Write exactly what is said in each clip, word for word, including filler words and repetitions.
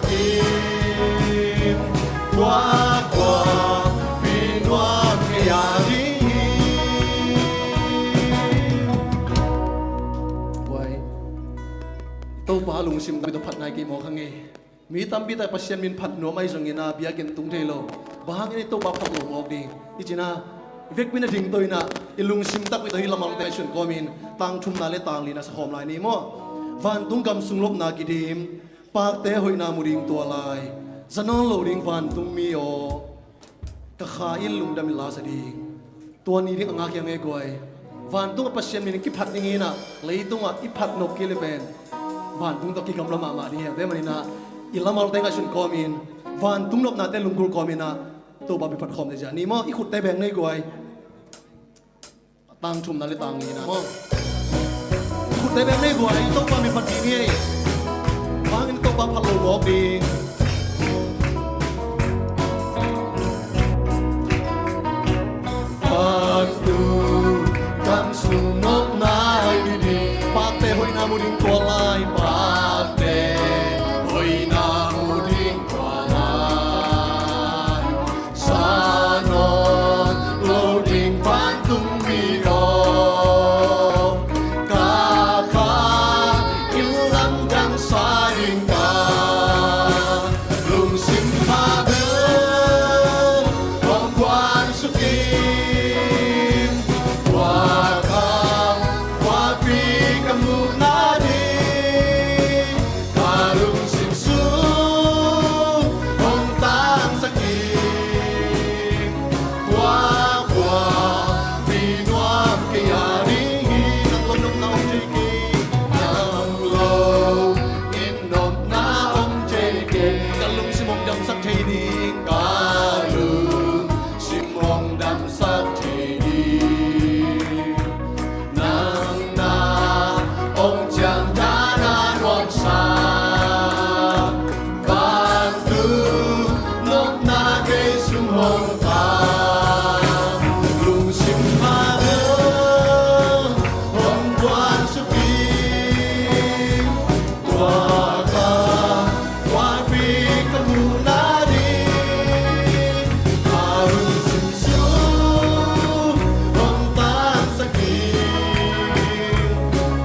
Kim, kua, kua, pi nuam kei a ding hi. Guai, Topa lungsim tampi tawh phat nai kei mawk hang e. Mi tampi tak Pasian min phat nuam ahi zongin a biakinn tung thei lo. Bang hangin i Topa phat lo mawk ding? I cina, i vekpi na ding tawh ina, i lungsim takpi tawh hi lamalte sun kawmin, tang thumna le tang lina sakhawm lai ni maw. Vantung gam sung lopna kidim, pakte hoihna mu ding tua lai. Za nawn lo ding vantung mi aw, ka kha in lungdam in la sa ding. Tua ni ding a ngak hiang e guai. Vantung a Pasian min kiphat ding ina, leitungah i phat nop kei le pen vantung tawh kigamla mahmah ding hiang. Tua hi maninah i lamalte ngaihsun kawmin, vantung nopnate lunggulh kawminah Topa min phat khawm ding zia ni maw. I khutte beng nei guai. Tang thumna le tang lina maw. Khutte beng nei guai, Topa min phat ding hi. Bang hangin Topa phat lo mawk ding? Phat tu, gam sung nopna hi ding. Pakte hoihna mu ding tua lai. Pakte hoihna mu ding tua lai. Za nawn lo ding vantung mi aw, ka kha in lamdang sa ding, ka lungsim kha bel hong kuan suk in. Tua kha kuapi ka muhna ding, ka lungsim sung hong tangsak in. Tua kuapi nuam kei a ding hi. Nang lo nopna om thei kei, nang lo in nopna om thei kei. Ka lungsim hong damsak thei ding, ka lungsim hong damsak thei ding. Nang na ong ciang dan a nuamsa, vantung nopna kei sung hong ta, lungsim kha bel hong kuan suk in. Tua kha kuapi ka muhna ding, ka lungsim sung hong tangsak in.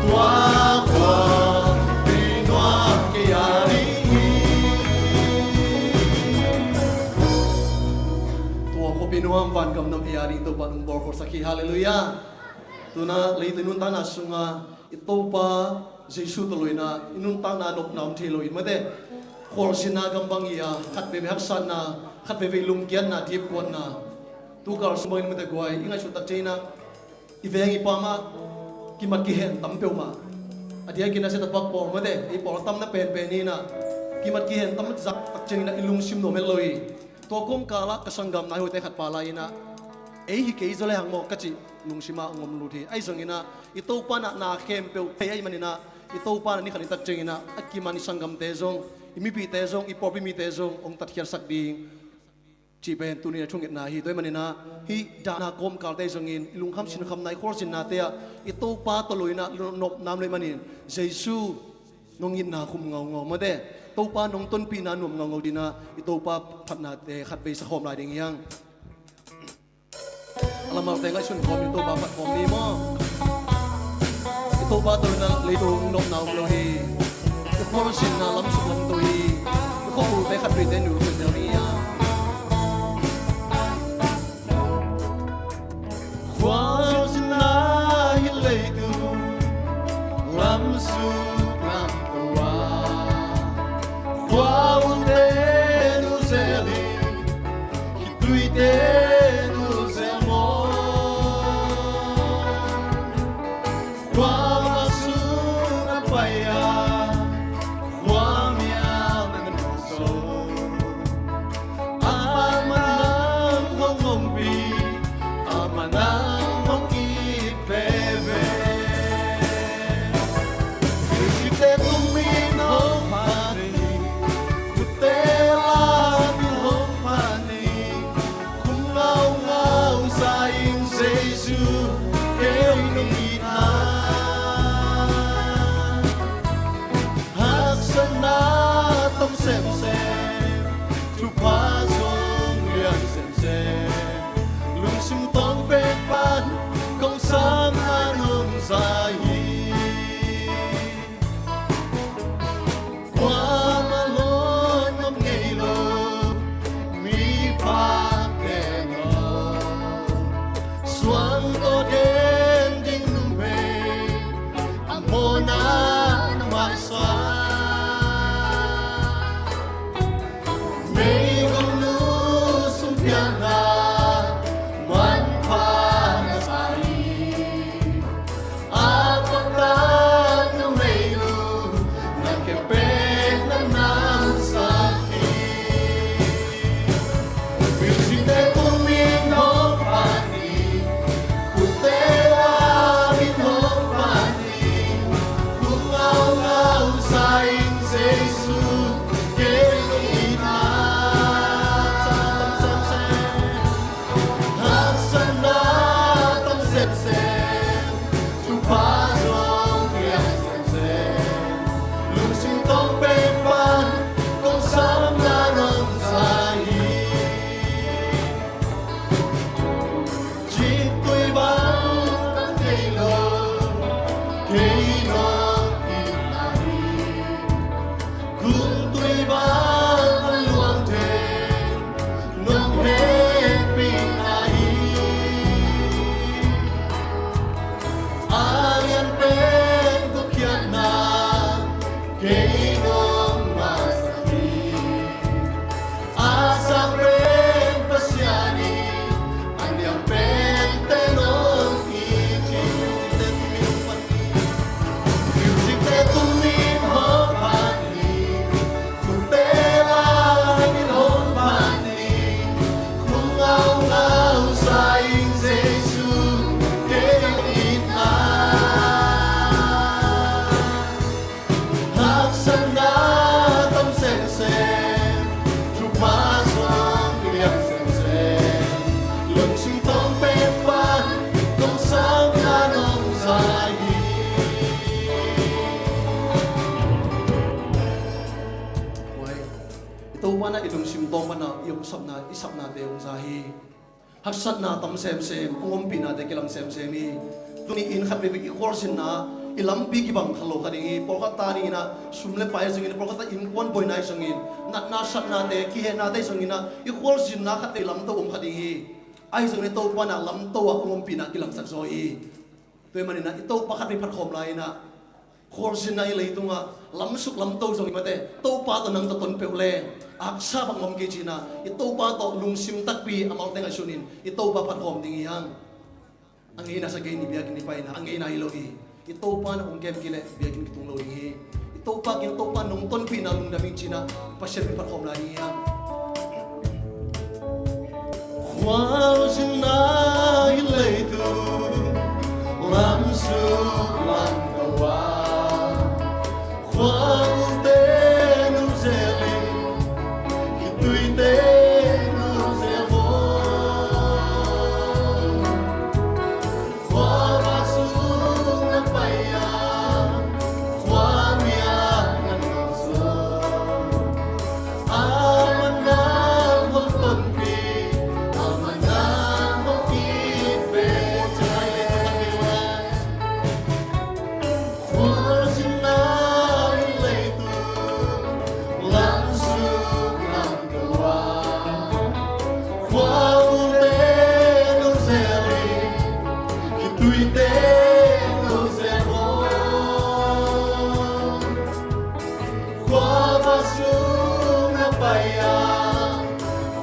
Tua kuapi nuam kei a ding hi. Tua kuapi nuam vangam nuam kei a ding Topa nong bawlkholsak hi. Halleluiah. Tuna leitung nuntakna sunga i Topa Jesu tawh lo ina i nuntakna nopna om thei lo in mate. Khualzinna gam bang hi a, khat veve haksatna, khat veve lungkiatna, dipkuatna. Tukal sung bangin mate guai, i ngaihsut tak ciangin ah i veng i pam ah kimat kihen tam peuhmah. A diakin a zia tapak pawl mate, ei pawl a tamna penpen inah kimat kihen tam zak tak ciangin ah i lungsim nuam het lo hi. Tua kawmkal ah ka sanggam nai hoihte khat pa lai inah ei hi kei zaw le hang maw ka cih lungsim ah hong om lut hi. Ahi zongin ah i Topa in ah na khempeuh thei ahih manin ah i Topa in ah ni khat ni tak ciangin ah a kiman i sanggamte zong, i mipihte zong, i pawlpi mite zong hong tatkhiatsak ding cih pen tuni a thungetna hi. Tua ahih manin ah hih dahna kawmkalte zongin i lungkham sinkhamna, i khualzinnate ah i Topa tawh lo inah nopna om lo ahih manin Jesu nong itna khum ngaungau mate, Topa nong tonpihna nuam ngaungau dinah i Topa phatnate khatvei sakhawm lai ding hi hang. A lamalte ngaihsun khawm in Topa phat khawm ni maw. I Topa tawh inah leitung nopna om lo hi. I khualzinna lam suk lam to hi. I khuakulte khatveite nulpet deuh ni a. Khualzinna hi leitung lam suk lam to a, khuaute nuzel hi. Khituite nuzel maw. Khua sung a pai a, khua mial na nuzel. Topa in ah i lungsim tawng pan ah i omsapna, i sapnate hong za hi. Haksatna tam semsem, hong ompihnate kilang semsem hi. Tuni in khat veivei i khualzinna, i lampi kibang kha lo kha ding hi. Pawlkhat ta ding in ah sum le pai zongin, pawlkhat ta innkuan buaina hi zongin, natna satnate, kihehnate hi zongin ah, i khualzinna khat vei lamto om kha ding hi. Ahi zongin Topa in ah lamto ah hong ompihna kilangsak zaw hi. Tua ahih manin ah i Topa khat vei phatkhawm lai in ah, khualzinna i leitungah lamsuk lamto zong i mate, Topa tawh nang tawh ton peuh le a haksa bang om kei ci-in ah, i Topa tawh lungsim takpi a malte ngaihsunin i Topa phatkhawm ding hi hang. A ngeina sa kei ni, biakinn i pai in ah a ngeina hi lo hi. I Topa in ah hong kem kei leh biakinn kitung lo ding hi. I Topa kiang, Topa nong tonpihna lungdam ing ci-in ah Pasian min phatkhawm lai ding hi hang. Khualzinna i leitung lamsuk lamto ah, khualte nu zel in, khituite nu zel in. Khua va sung a pai a, khua mi a ngan nong zaw. Aman nang hong tonpih, aman nang hong it ve. Khualzinna i leitung lamsuk lamto ah, khualte nu zel in, khituite nu zel in. Khua va sung a pai a,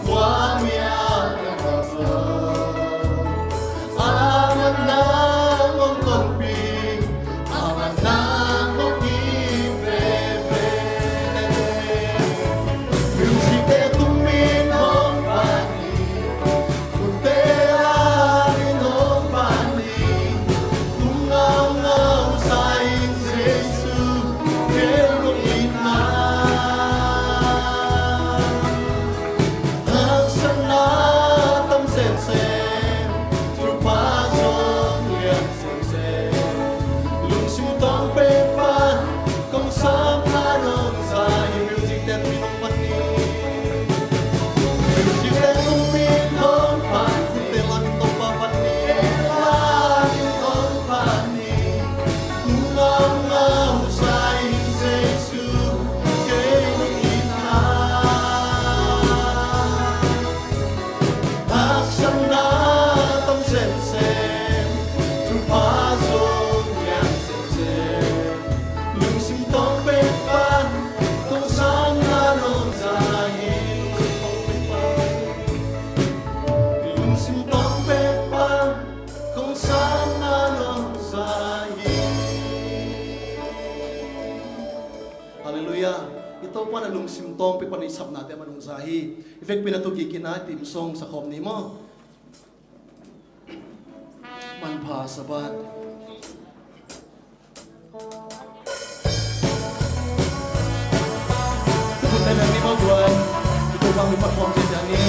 khua mi a ngan nong zaw. Aman nang hong tonpih, aman nang hong it veve. Musicte tumin hong pan hi, khutte lamin hong pan hi. Kong ngaungau sa ing Jesu, kei nong it na. Haksatna tam semsem, thupha zong lian semsem, lungsim tawng pek pan kong sapna nong za hi. Musicte tumin hong pan ni. Musicte tumin hong pan, khutte lamin Topa pan ni. Lamin hong pan ni. Kong ngaungau sa ing Jesu, kei nong it na. Haksatna tam semsem, thupha zong lian semsem, lungsim tawng pek pan kong sapna nong za hi. Lungsim tawng pek pan kong sapna nong za hi. Halleluiah. I Topa in ah lungsim tawng pek pan i sapnate aman hong za hi. I vekpi-in ah tu kik in ah i theme song sa khawm ni maw. Manpha Sabbath. Khutte beng ni maw, guai. I Topa min phatkhawm ciat ni.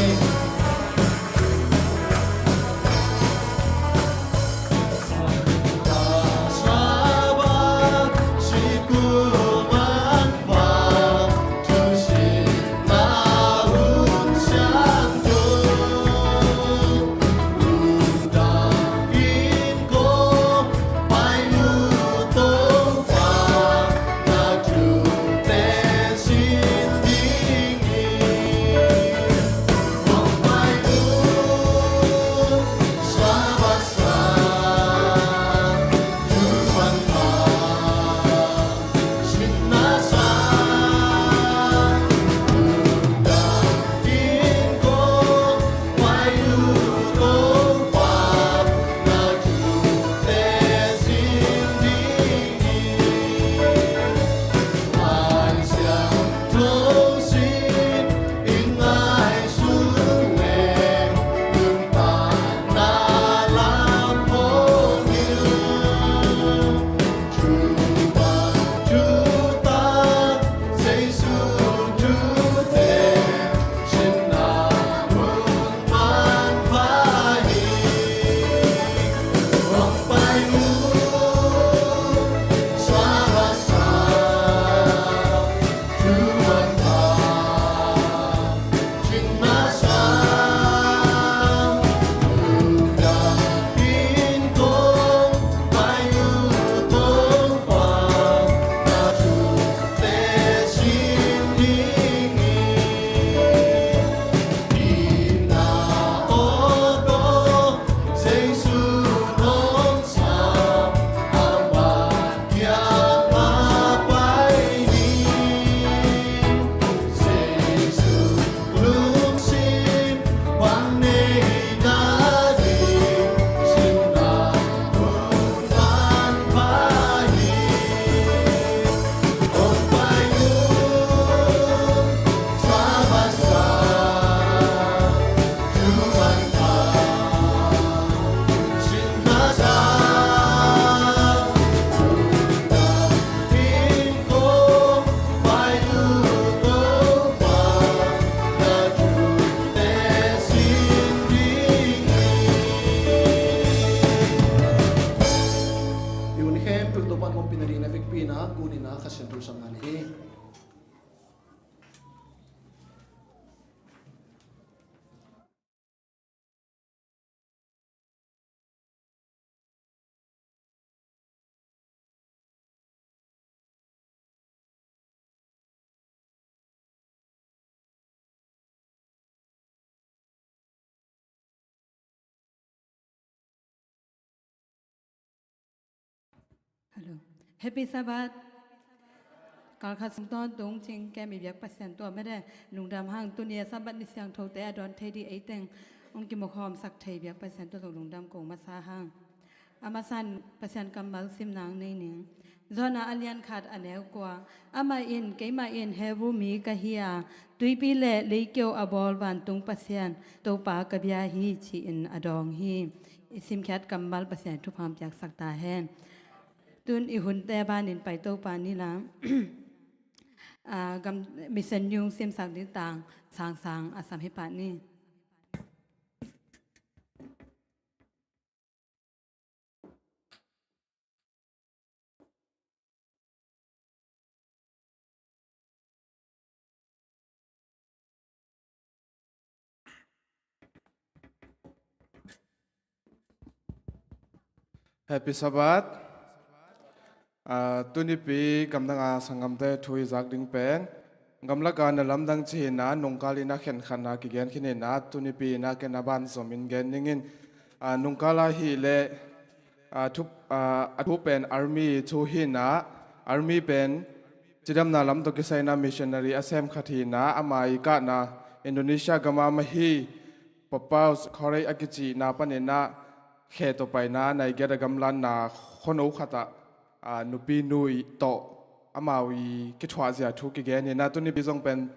Hello. Happy Sabbath. Kalkhat sung tawntung cing kem i biak Pasian tua mede lungdam hang, tuni a Sabbath ni siangthote a dawn thei di eiteng hong kimukhawmsak thei biak Pasian tua zong lungdam kong masa hang. A masan Pasian kammal sim nang nei ning. Jonah a lian khat a neu kua. Amah in, "Keimah in Hebru mi ka hi a, tuipi le leikeu a bawl vantung Pasian Topa ka bia hi," ci-in a dawng hi. I simkhiat kammal Pasian thupha piaksak ta hen. Tun i hunte banin pai Topa ni la. Ah, gam, mission yung simsak ding tang sangsang a sam hi pah ni. Happy Sabbath. Ah, tunipi gamdanga sanggamte thu i zak ding pen gamlaka na lamdang ci hi na, nungkal ina khenkhatna kigen khin hi na, tunipi ina ken a ban zomin gen ning in. Ah, nungkal a hi le, ah, thu, ah, a thu pen army thu hi na, army pen cidamna lam tawh kisai na missionary a sem khat hi na, ama i kahna Indonesia gama mah hi. Papaus Khorei a kicihna panin ah khe tawh paina nai giat a gamlanna khuano khatah, ah, nupi nu i tawh amau i kithuahzia thu kigen hi na, tunipi zong pen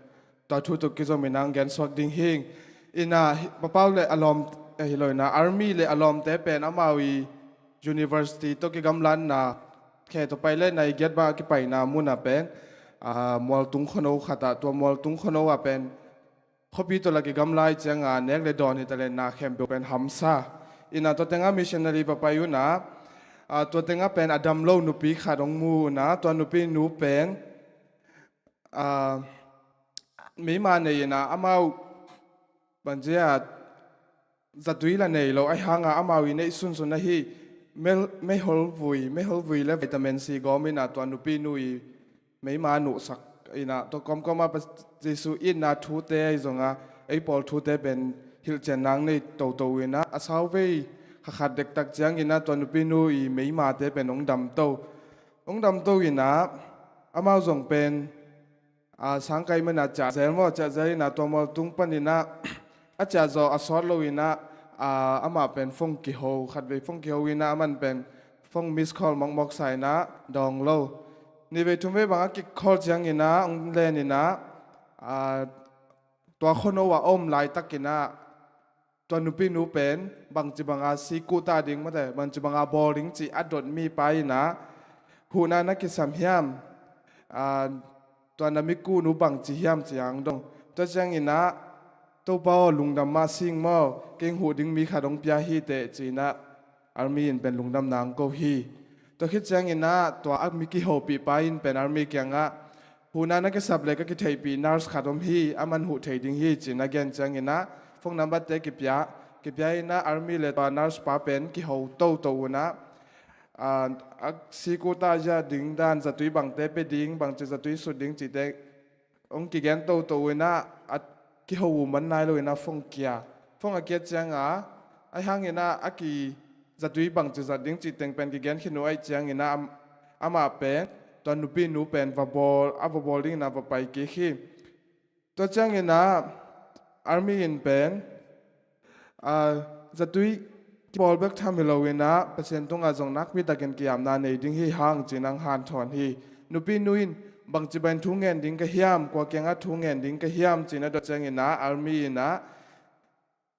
tua thu tuk kizom in ang gensuak ding hing. Ina hi, Papaus le a lawm, eh, hi lo ina, army le a lawmte pen amau i university tawh kigamlanna khe tawh pai le nai giat bang a kipaina muna pen, ah, mualtung khuano khatah, tua mualtung khuano ah pen khuapi tawh la kigamla i cianga nek le dawn hi ta le na khempeuh pen hamsa. Ina tua tenga missionary va pai una, ah, tua tenga pen a dam lo nupi khat hong mu una, tua nupi nu pen, ah, meima nei ina amau banzia zatui la nei lo, ahi hanga amau i neih sunsun ahi mel-, meiholvui, meiholvui le vitamin C gawm ina tua nupi nu i meima nuhsak ina, tua kawmkawma Jesu itna thute ahi zonga ei pawl thute pen hilhcian nang nei toto ina, a sauvei khakhat dektak ciang ina tua nupi nu i meimate pen hong damto. Hong damto ina, amau zong pen, ah, sangkai mana ciah zel maw, ciah zel ina tua mualtung pan ina, a ciah zaw a sawt lo ina, ah, amah pen phone kiho, khatvei phone kiho ina, aman pen phone miss call mawkmawk sa ina dawng lo. Nihvei thumvei bang a kikhol ciang ina hong len ina, ah, tua khuano a om laitak ina, tua nupi nu pen bangci banga sikuta ding mate, bangci banga bawl ding ci a dot mi pa ina, huhna na kisam hiam, ah, tua na miku nu bangci hiam ci ang dong. Tua ciang ina, Topa aw, lungdam mah sing maw, keng huh ding mi khat hong pia hi teh ci ina, army in pen lungdam nang ko hi. Tua khit ciang ina, tua a mi kihopih pa in pen army kiangah, huhna na kisap le ka kitheihpih nurse khat om hi, aman huh thei ding hi ci ina gen ciang ina, phone number te kipia, kipia ina army le tua nurse pa pen kiho toto una, ah, a sikuta zia ding dan, zatui bangte pe ding, bangci zatui sut ding cite hong kigen toto ina, a kiho uh man nai lo ina phone kia. Phone a kiat cianga, ahi hang ina a ki zatui bangci zat ding cih teng pen kigen khin uh aih ciang ina am-, amah pen tua nupi nu pen va bawl, a va bawl ding ina va pai kik hi. Tua ciang ina army in pen, ah, zatui kibawl bek tham hi lo ina Pasian tungah zong nakpi takin kiamna nei ding hi hang ci ina hong hanthawn hi. Nupi nu in bangci bangin thu ngen ding ka hiam, kua kiangah thu ngen ding ka hiam ci ina dot ciang ina army ina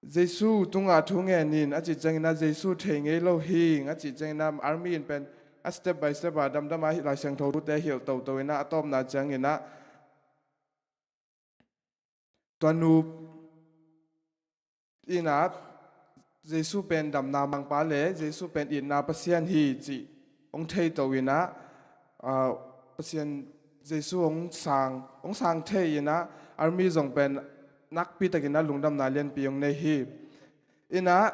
Jesu tungah thu ngen in a cih ciang ina Jesu thei ngei lo hi a cih ciang ina army in pen a step by step a damdam a Lai Siangtho thute hilh toto ina a tawpna ciang ina tua nu ina Jesu pen damna mangpa le Jesu pen itna Pasian hi cih hong theito ina, ah, Pasian Jesu hong sang, hong sang thei ina army zong pen nakpi takin a lungdamna lianpi hong nei hi. Ina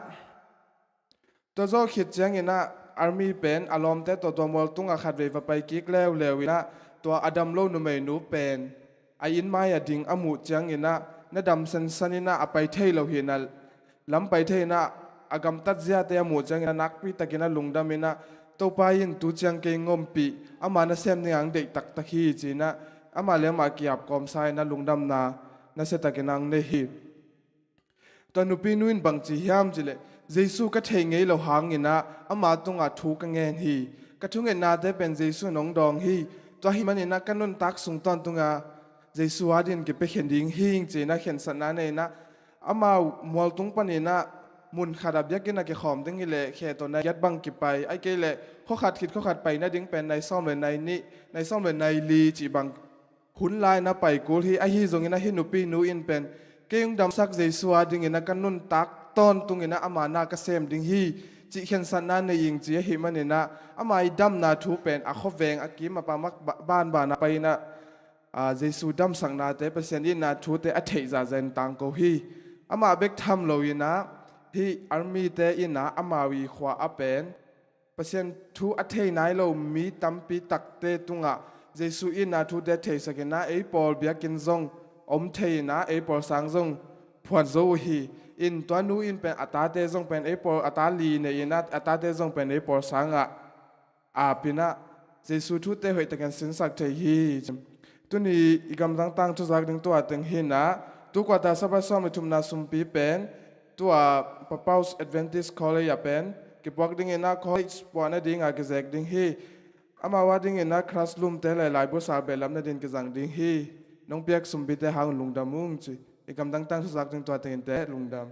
tua zawh khit ciang ina army pen a lawmte tawh tua mual tungah khatvei va pai kik leuleu ina tua a dam lo numeinu pen a inn mai a ding a muh ciang ina na dam sansan ina a pai thei lo hi ina lam pai thei ina a gamtat ziate a muh ciang ina nakpi takin a lungdam ina Topa in tu ciang kei hong ompih, ama nasem dingah hong deih taktak hi, ci-in ah amah le amah ki-ap kawmsa in ah lungdamna nasiatakin ah hong nei hi. Tua nupinu in bang ci hiam cih leh, Jesu ka thei ngei lo hangin ah ama tungah thu ka ngen hi. Ka thungetnate pen Jesu in hong dawng hi. Tua ahih manin ah ka nuntak sung tawntung a Jesu adingin kipiakhin ding hi ing, ci-in ah khensatna nei in ah, amau mualtung panin ah mun khat ah biakinn ah kikhawm ding hi leh khe tawh nai giat bang kipai, ahih kei leh khua khat khit khua khat pai nading pen nai sawm le nai nih, nai sawm le nai li cih bang hun lai-in ah pai kul hi. Ahi zongin ah hih nupinu in pen, kei hong damsak Jesu adingin ah ka nuntak tawntungin ah ama na ka sem ding hi, cih khensatna nei ing, ci ahih manin ah ama i damna thu pen a khuaveng a kim a pam a ba-, banban ah pai in ah, aa, Jesu damsaknate, Pasian itna thute a theih zahzah in tangko hi. Amah bek tham loin ah hih army-te in ah amau i khua ah pen Pasian thu a thei nai lo mi tampi takte tungah Jesu itna thute theisakin ah ei pawl biakinn zong om thei in ah ei pawl sang zong phuan zo uh hi. In tua nu in pen a tate zong pen ei pawl, a ta li nei in ah a tate zong pen ei pawl sangah ap in ah Jesu thute hoihtakin sinsak thei hi. Tuni i gamdang tangthu zak ding tua teng hi in ah, tu quarter Sabbath sawm le thumna sumpi pen tua Papaus Adventist College ah pen kipuak dingin ah college puahna dingah kizek ding hi. Amau adingin ah classroom-te le laibu sal behlap nadingin kizang ding hi. Nong piak sumpite hang lungdam ung ci. I gamdang tangthu zak ding tua teng inteh, lungdam.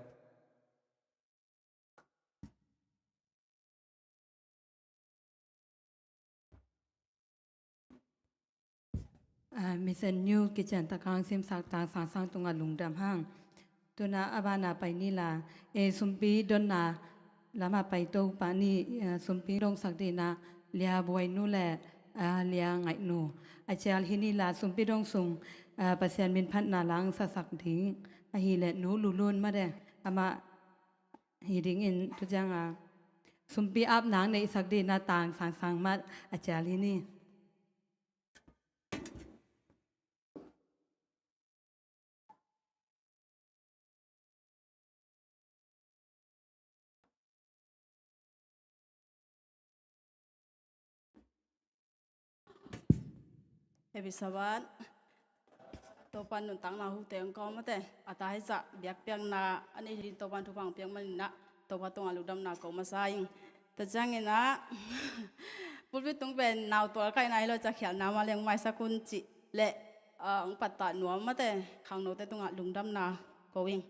Ah, Mission New Kitchen takang simsak tang sangsang tungah lungdam hang. Tu-in ah a bana pai ni la, e, sumpi donna lamah pai to pah ni, ah, sumpi dongsak dingin ah Lia Buai nu le, ah, Lia Ngaih nu a cial hi ni la, sumpi dong sung, ah, Pasian min phatna lang sasak ding ahih leh Nu Lu Lun mah de, amah hi dingin tu ciangah sumpi ap nang neihsak dingin ah tang sangsang mah a cial hi ni. Happy Sabbath. Topa nuntakna hukte hong kawm mate. A ta hi zah biakpiakna a nei hi ding Topa thupha hong piak manin ah Topa tungah lungdamna ko masa ing. Tua ciangin ah pulpit tung pen nau tual kaihna hi lo, ca khialhna mah leng maisak un cih leh, ah, hong pattah nuam mate khangnote tungah lungdamna ko ing.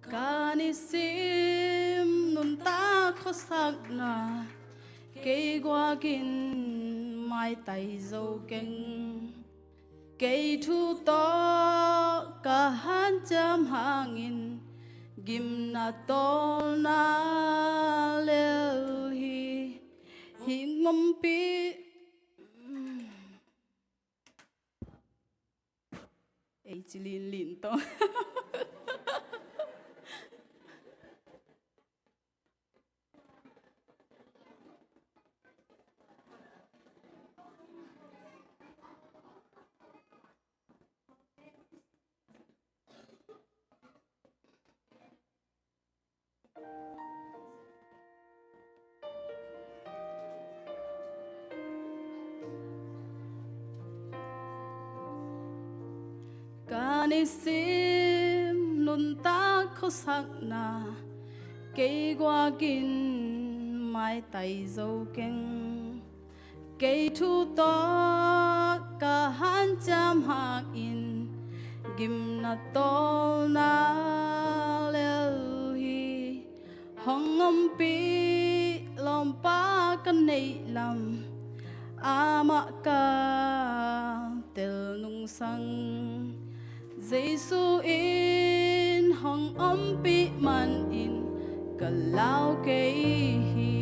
Ka nisim nuntak khuasakna kei guakin maitai zo keng. Kei thu tawh ka hanciam hangin gimna tawlna lel hi. Hih ngompi ei ci linlin tawh. Ka nisim nuntak khuasakna kei guakin maitai zo keng. Kei thu tawh ka hanciam hangin gimna tawlna lel hi. Hong ompih lawmpa ka neih lam amah ka tel nungsang. Jesu in hong ompih manin ka lau kei hi.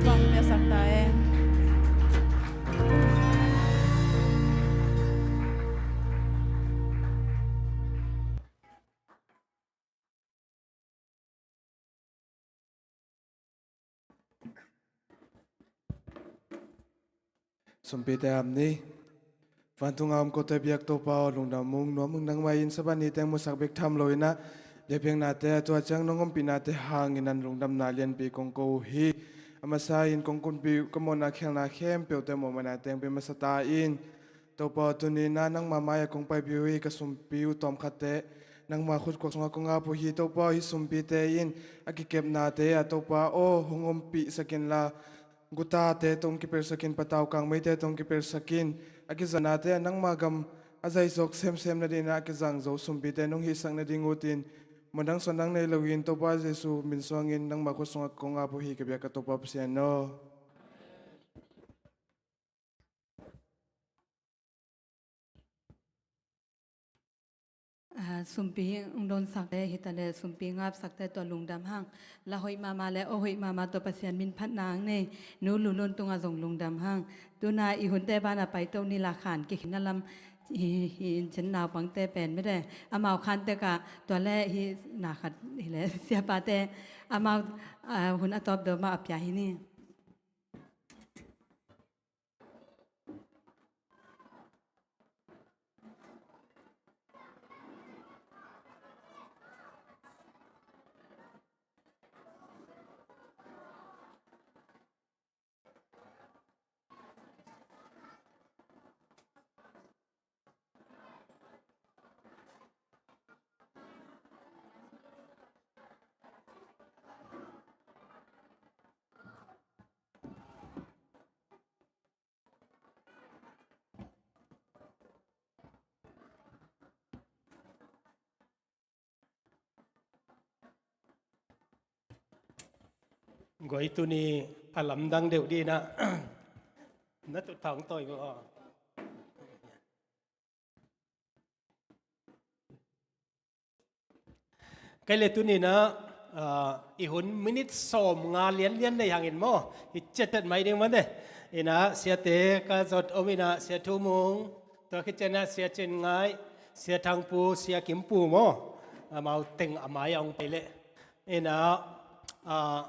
Tua hong piaksak ta hen. Sumpite ap ni. Vantunga om kote biak Topa aw, lungdam ung, nuam ung, nangmah in Sabbath ni teng musak bek tham lo in ah, biakpiaknate, tua ciang nong ompihnate hangin ah lungdamna lianpi kong ko uh hi. A masa in kong kunpih uh ka mawhna khialhna khempeuhte muanhuaina teng pia masa ta in. Topa aw, tuni in ah nangmah mai-ah kong paipih uh hi, ka sumpi uh tawmkhatte nangmah khutkuak sungah kong ap uh hi. Topa aw, hih sumpite in a kikepnate ah Topa aw, hong ompihsak inla, gutate tawh hong kipelsak in, patau kangmeite tawh hong kipelsak in, a kizanate ah nangmah gam a zaizawk semsem nadingin ah a kizang zo sumpite nong hihsak nading ut in, muan dang suan dang nei loin Topa Jesuh min suangin nangmah khut sungah kong ap uh hi, ka biak ka Topa Pasian aw. Ah, sumpi hong donsakte hi ta leh, sumpi ngapsakte tua lungdam hang. La hoih mahmah le aw hoih mahmah tua Pasian min phatna hong nei Nu Lu Lun tungah zong lungdam hang. Tu-in ah i hunte banah paito ni, la khan kikhinna lam hi, hi in cin naupangte pen mite. Amau khan tekah tua le hih na khat hi le siapate amau, ah, hun a tawp dawh mah a pia hi ni. Guai, tuni a lamdang deuh dih in ah na tutphah hong tawi uh aw. Kei le tuni in ah, ah, i hun minute sawmnga lianlian nei hangin maw, hi ciatciat mai ding mah te. In ah siate ka zot om in ah, Sia Thu Mung, tua khit ciangin ah Sia Cin Ngai, Sia Thang Pu, Sia Kim Pu maw, amau teng a mai-ah hong pai leh. In ah, ah,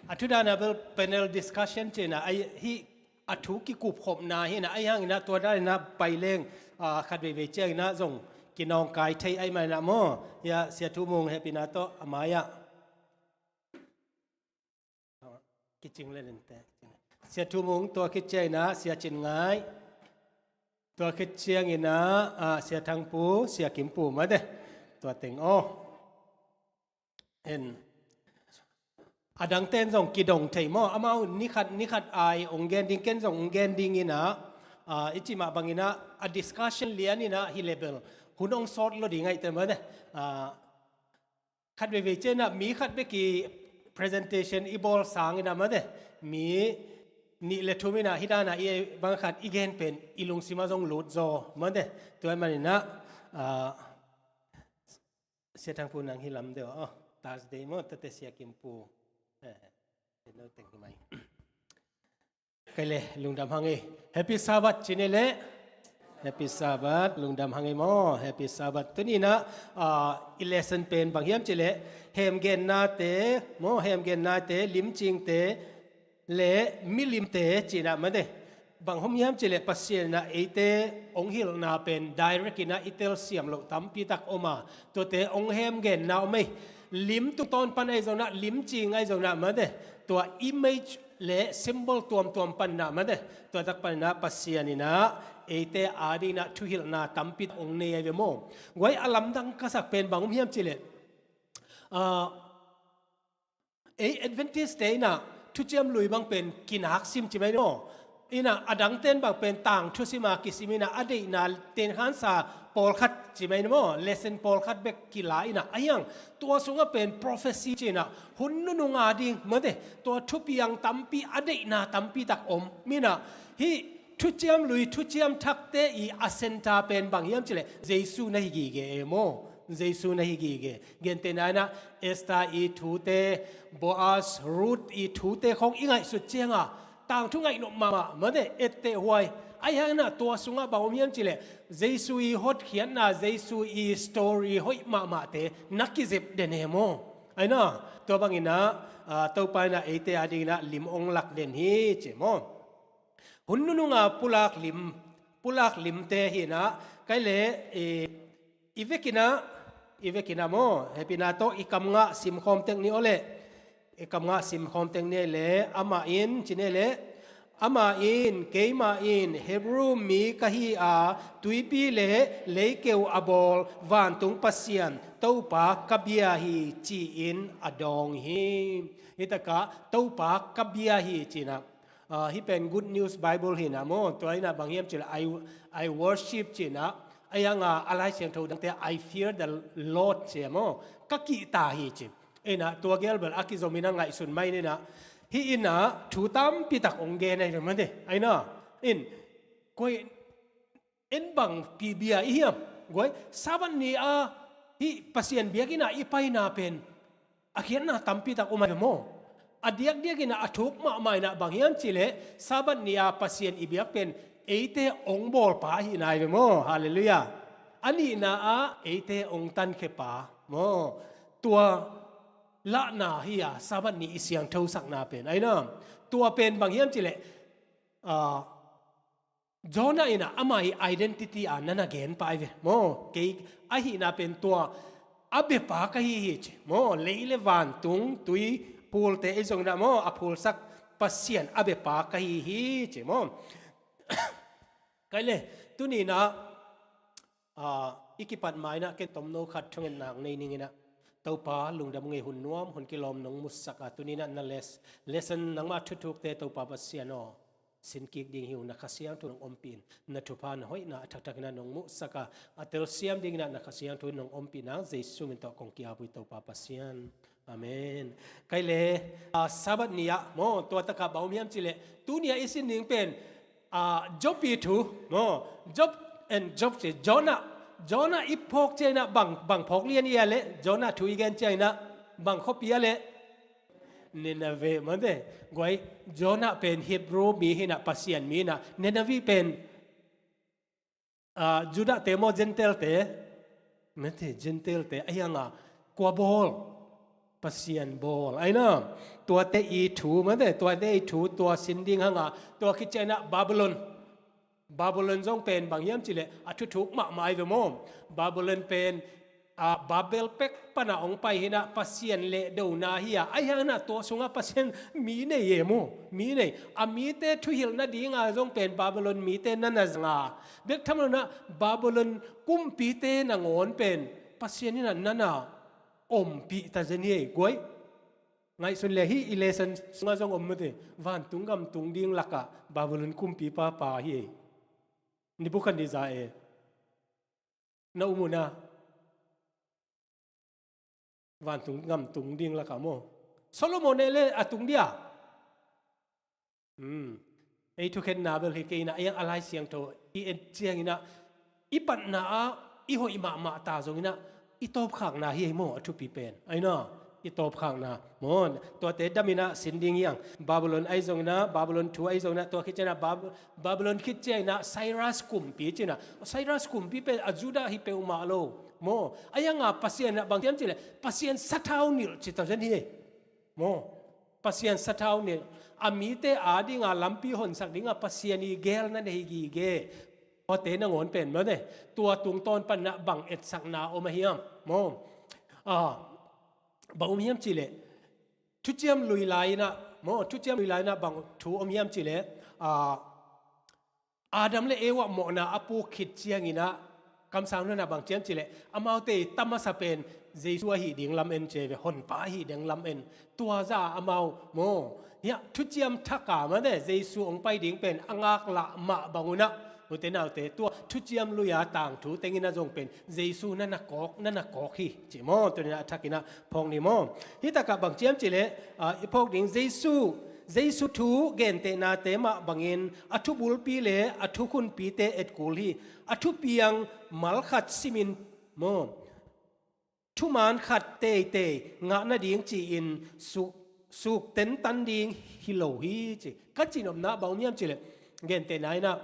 a thu dan a bel panel discussion ci in ah, ahi, hih a thu kikupkhopna hi in ah, ahi hangin ah tua dan in ah pai leng, ah, khat veivei ciangin ah zong kinawngkai thei ahih manin ah maw. Hia, Sia Thu Mung hehpihna tawh a mai-ah. Kicing le lente. Sia Thu Mung, tua khit ciangin ah Sia Cin Ngai, tua khit ciangin ah, ah, Sia Thang Pu, Sia Kim Pu mah te. Tua teng aw. En. A dangte in zong kidong thei maw? Amau ni khat, ni khat ai hong gen ding, ken zong hong gen ding in ah, ah, i cih mah bangin ah, a discussion lian in ah hi leh bel hun hong sawt lo ding ahih teh mah te. Ah, khat veivei ciangin ah mi khat bek i presentation i bawl sangin ah mah te, mi nih le thum in ah hih dan ah i bang khat i gen pen i lungsim ah zong lut zaw mah te. Tua ahih manin ah, ah, Sia Thang Pu nang hi lam deuh aw. Thursday maw, tua teh Sia Kim Pu. Eh, eh, no teng hi mai. Kei le lungdam hang ei. Happy Sabbath ci ni leh. Happy Sabbath, lungdam hang ei maw. Happy Sabbath. Tuni in ah, ah, i lesson pen bang hiam cih leh, hemgennate maw, hemgennate, limcingte le milimte ci in ah mah te. Bang hong hiam cih leh Pasian in ah eite hong hilhna pen direct in ah i telsiam loh tampi tak om a, tuate hong hemgenna om ei. Lim tungtawn pan ahi zongin ah, limcing ahi zongin ah mah te, tua image le symbol tuamtuam panin ah mah te, tua tak panin ah Pasian in ah eite adingin ah thuhilhna tampi tak hong nei ahi ve maw. Guai, a lamdang ka sak pen bang om hiam cih leh, ah, ei Adventist-te in ah Thuciam Lui bang pen kinak sim ci mai ni maw. In ah a dangte in bang pen tangthu sim a kisim in ah, a deihna tenkhansa pawlkhat ci mai ni maw, lesson pawlkhat bek kila in ah, ahi hang tua sungah pen prophecy ci in ah hun nunung a ding mah te, tua thupiang tampi, a deihna tampi tak om in ah, hih Thuciam Lui, Thuciam Thakte i a center pen bang hiam cih leh Jesu na hi gige e maw. Jesu na hi gige. Gentehna inah Esther i thute, Boaz, Ruth i thute khong i ngaihsut cianga tangthu ngaih nop mahmah, mate, etteh huai. Ahi hanginah tua sungah bang om hiam cileh Jesu i hotkhiatna, Jesu i story hoih mahmahte na kizep den e maw. Aina tua banginah ah, Topa inah eite adinginah lim ong lak den hi ci maw. Hun nununga pulak lim, pulak limte hinah kai le i, i vekinah, i vekinah maw, hepina tawh i kamngah simkhawm tek ni aw leh. I kamngah simkhawm tek ni le, amah in ci ni le, amah in, keimah in Hebrew mi ka hi a, tuipi le leikeu a bawl vantung Pasian Topa ka bia hi ci-in a dawng hi. Hitakah Topa ka bia hi cinah. Ah, hih pen Good News Bible hinah maw, tua inah bang hiam cileh I, I worship cinah, a yanga a Lai Siangtho dangte I fear the Lord ci maw, ka kihta hi ci. Inah tua gelbel a kizominah ngaihsun mai ninah, hih inah thu tampitak ong gen ahi ve mate. Aina in koi en bang pibia i hiam? Guai, Sabbath ni a hih Pasian biakinn ah i paina pen a khiatna tampitak om ahi ve maw. A diakdiakinah a thuk mahmah inah bang hiam cileh Sabbath ni a Pasian i biak pen eite ong bawlpa ahihna ahi ve maw. Halleluiah. A nihna ah eite ong tankhepa maw. Tua lahna hi a Sabbath ni i siangthosakna pen aina. Tua pen bang hiam cileh ah, Jonah inah ama i identity a nana gen pai ve maw. Kei ahihna pen tua a bepa ka hi hi ci maw. Lei le vantung tui phulte ei zonginah maw, a phulsak Pasian a bepa ka hi hi ci maw. Kai le tuninah ah, i kipat mainah ken tomno khat thungetnak nei ninginah, Topa lungdam ngei, hun nuam hun kilawm nong musak a, tuninah na les, lesson nangmah thuthukte Topa Pasian aw, sinkik ding hi uh, na Kha Siangtho nong ompih in, na thupha na hoihna a thakthak inah nong muhsak a, a telsiam dinginah na Kha Siangtho nong ompih nang Jesu min tawh kong ki-ap uh hi Topa Pasian. Amen. Kai le ah, Sabbath ni ah maw, tua takah bang om hiam cileh tuni a i sin ding pen ah, Job i thu maw, Job and Job ci, Jonah, Jonah i phawk cianginah bang, bang phawk lian i a leh, Jonah thu i gen cianginah bang khuapi a leh? Nineveh mate. Guai, Jonah pen Hebrew mi hinah, Pasian mi hinah, Nineveh pen ah, Judah te maw, Gentile te? Mate, Gentile te, a hianga kua bawl? Pasian bawl. Aina tuate i thu mate, tuate i thu tua sin ding hanga, tua khit cianginah Babylon. Babylon zong pen bang hiam cileh a thuthuk mahmah ahi ve maw. Babylon pen ah, Babel pek pana ong pai hinah Pasian lehdona hi a, ahi hanginah tua sungah Pasian mi nei e maw, mi nei. A mite thuhilh nadinga zong pen Babylon mite nana zanga, bek tham loinah Babylon kumpite nangawn pen Pasian inah nana ompih ta zen hi ei guai. Ngaihsun le hih i lesson sungah zong om mate, vantung gam tung ding lakah Babylon kumpipa pa hi ei. Nebuchadnezzar e. Na um uh na vantung gam tung ding lakah maw. Solomon e le a tung dia. Hmm. Ei thukhenna bel hi kei inah, ei a Lai Siangtho i et cianginah i patna ah i hoih mahmah ta zonginah i tawpkhakna hi ei maw, a thupi pen. Aina i tawpkhakna maw, tuate daminah sin ding hiang. Babylon ahi zonginah, Babylon thu ahi zonginah, tua khit cianginah Bab-, Babylon khit cianginah Cyrus kumpi cinah. Cyrus kumpi pen a Judah hi peuhmah lo maw. A hianga Pasian inah bang hiam cileh Pasian sathau nilh ci ta zen hi ei maw. Pasian sathau nilh, a mite adinga lampi honsak dinga Pasian i gel na nei gige. Tuate nangawn pen mate, tua tungtawn panah bang etsakna om a hiam maw. Ah, bang om hiam cileh, thuciam lui lai-inah maw, thuciam lui lai-inah bang thu om hiam cileh, ah, Adam le Eva mawhna a puk khit cianginah kamsang nunah bang ciam cileh, amaute i ta masa pen Jesu ahi ding lam en ci ve, honpa ahi ding lam en. Tua za amau maw, hiah thuciam thaka mate Jesu ong pai ding pen a ngaklah mah bangunah, ute naute, tua thuciam lui-a tangthu tenginah zong pen Jesu nana kawk, nana kawk hi ci maw. Tuninah a thakinah phawk ni maw. Hitakah bang ciam cileh, ah, i phawk ding Jesu, Jesu thu gentehnate mah bangin a thubulpi le a thukhunpite etkul hi. A thupiang malkhat simin maw, thuman khat teitei ngah nading ci-in suk, suk tentan ding hi lo hi ci. Ka cihnopna bang om hiam cih leh, gentehna in ah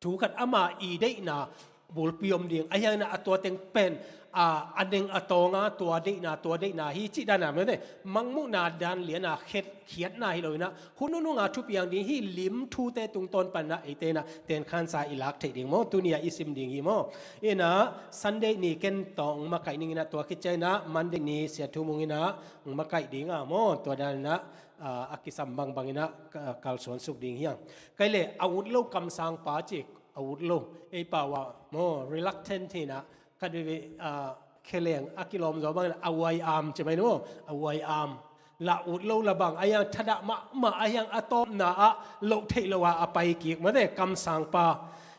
thu khat ama i deihna bulpi om ding, ahi hangin ah a tua teng pen a, a neng a tawng a tua deihna, tua deihna hi cih dan a, mate, Mangmuhna dan lian a khet, khiatna hi lo in ah, hun nunung a thupiang ding hi lim thute tungtawn pan in ah eite in ah tenkhansa i lak theih ding maw, tuni a i sim ding hi maw. In ah Sunday ni ken tawh hong makaih ning in ah, tua khit ciang in ah Monday ni Sia Thu Mung in ah hong makaih ding a maw, tua dan in ah, a, a kisam bangbang in ah ka, kalsuan suk ding hi hang. Kei leh a ut lo kamsangpa cih, a ut lo, ei pau ah maw, reluctant hi in ah, khat veve, a, kheleng a kilawm zaw bang in ah, a uai am ci mai maw, a uai am. La ut lo la bang, ahi hang thadah mahmah, ahi hang a tawpna ah loh theih lo a, a pai kik, mate, kamsangpa.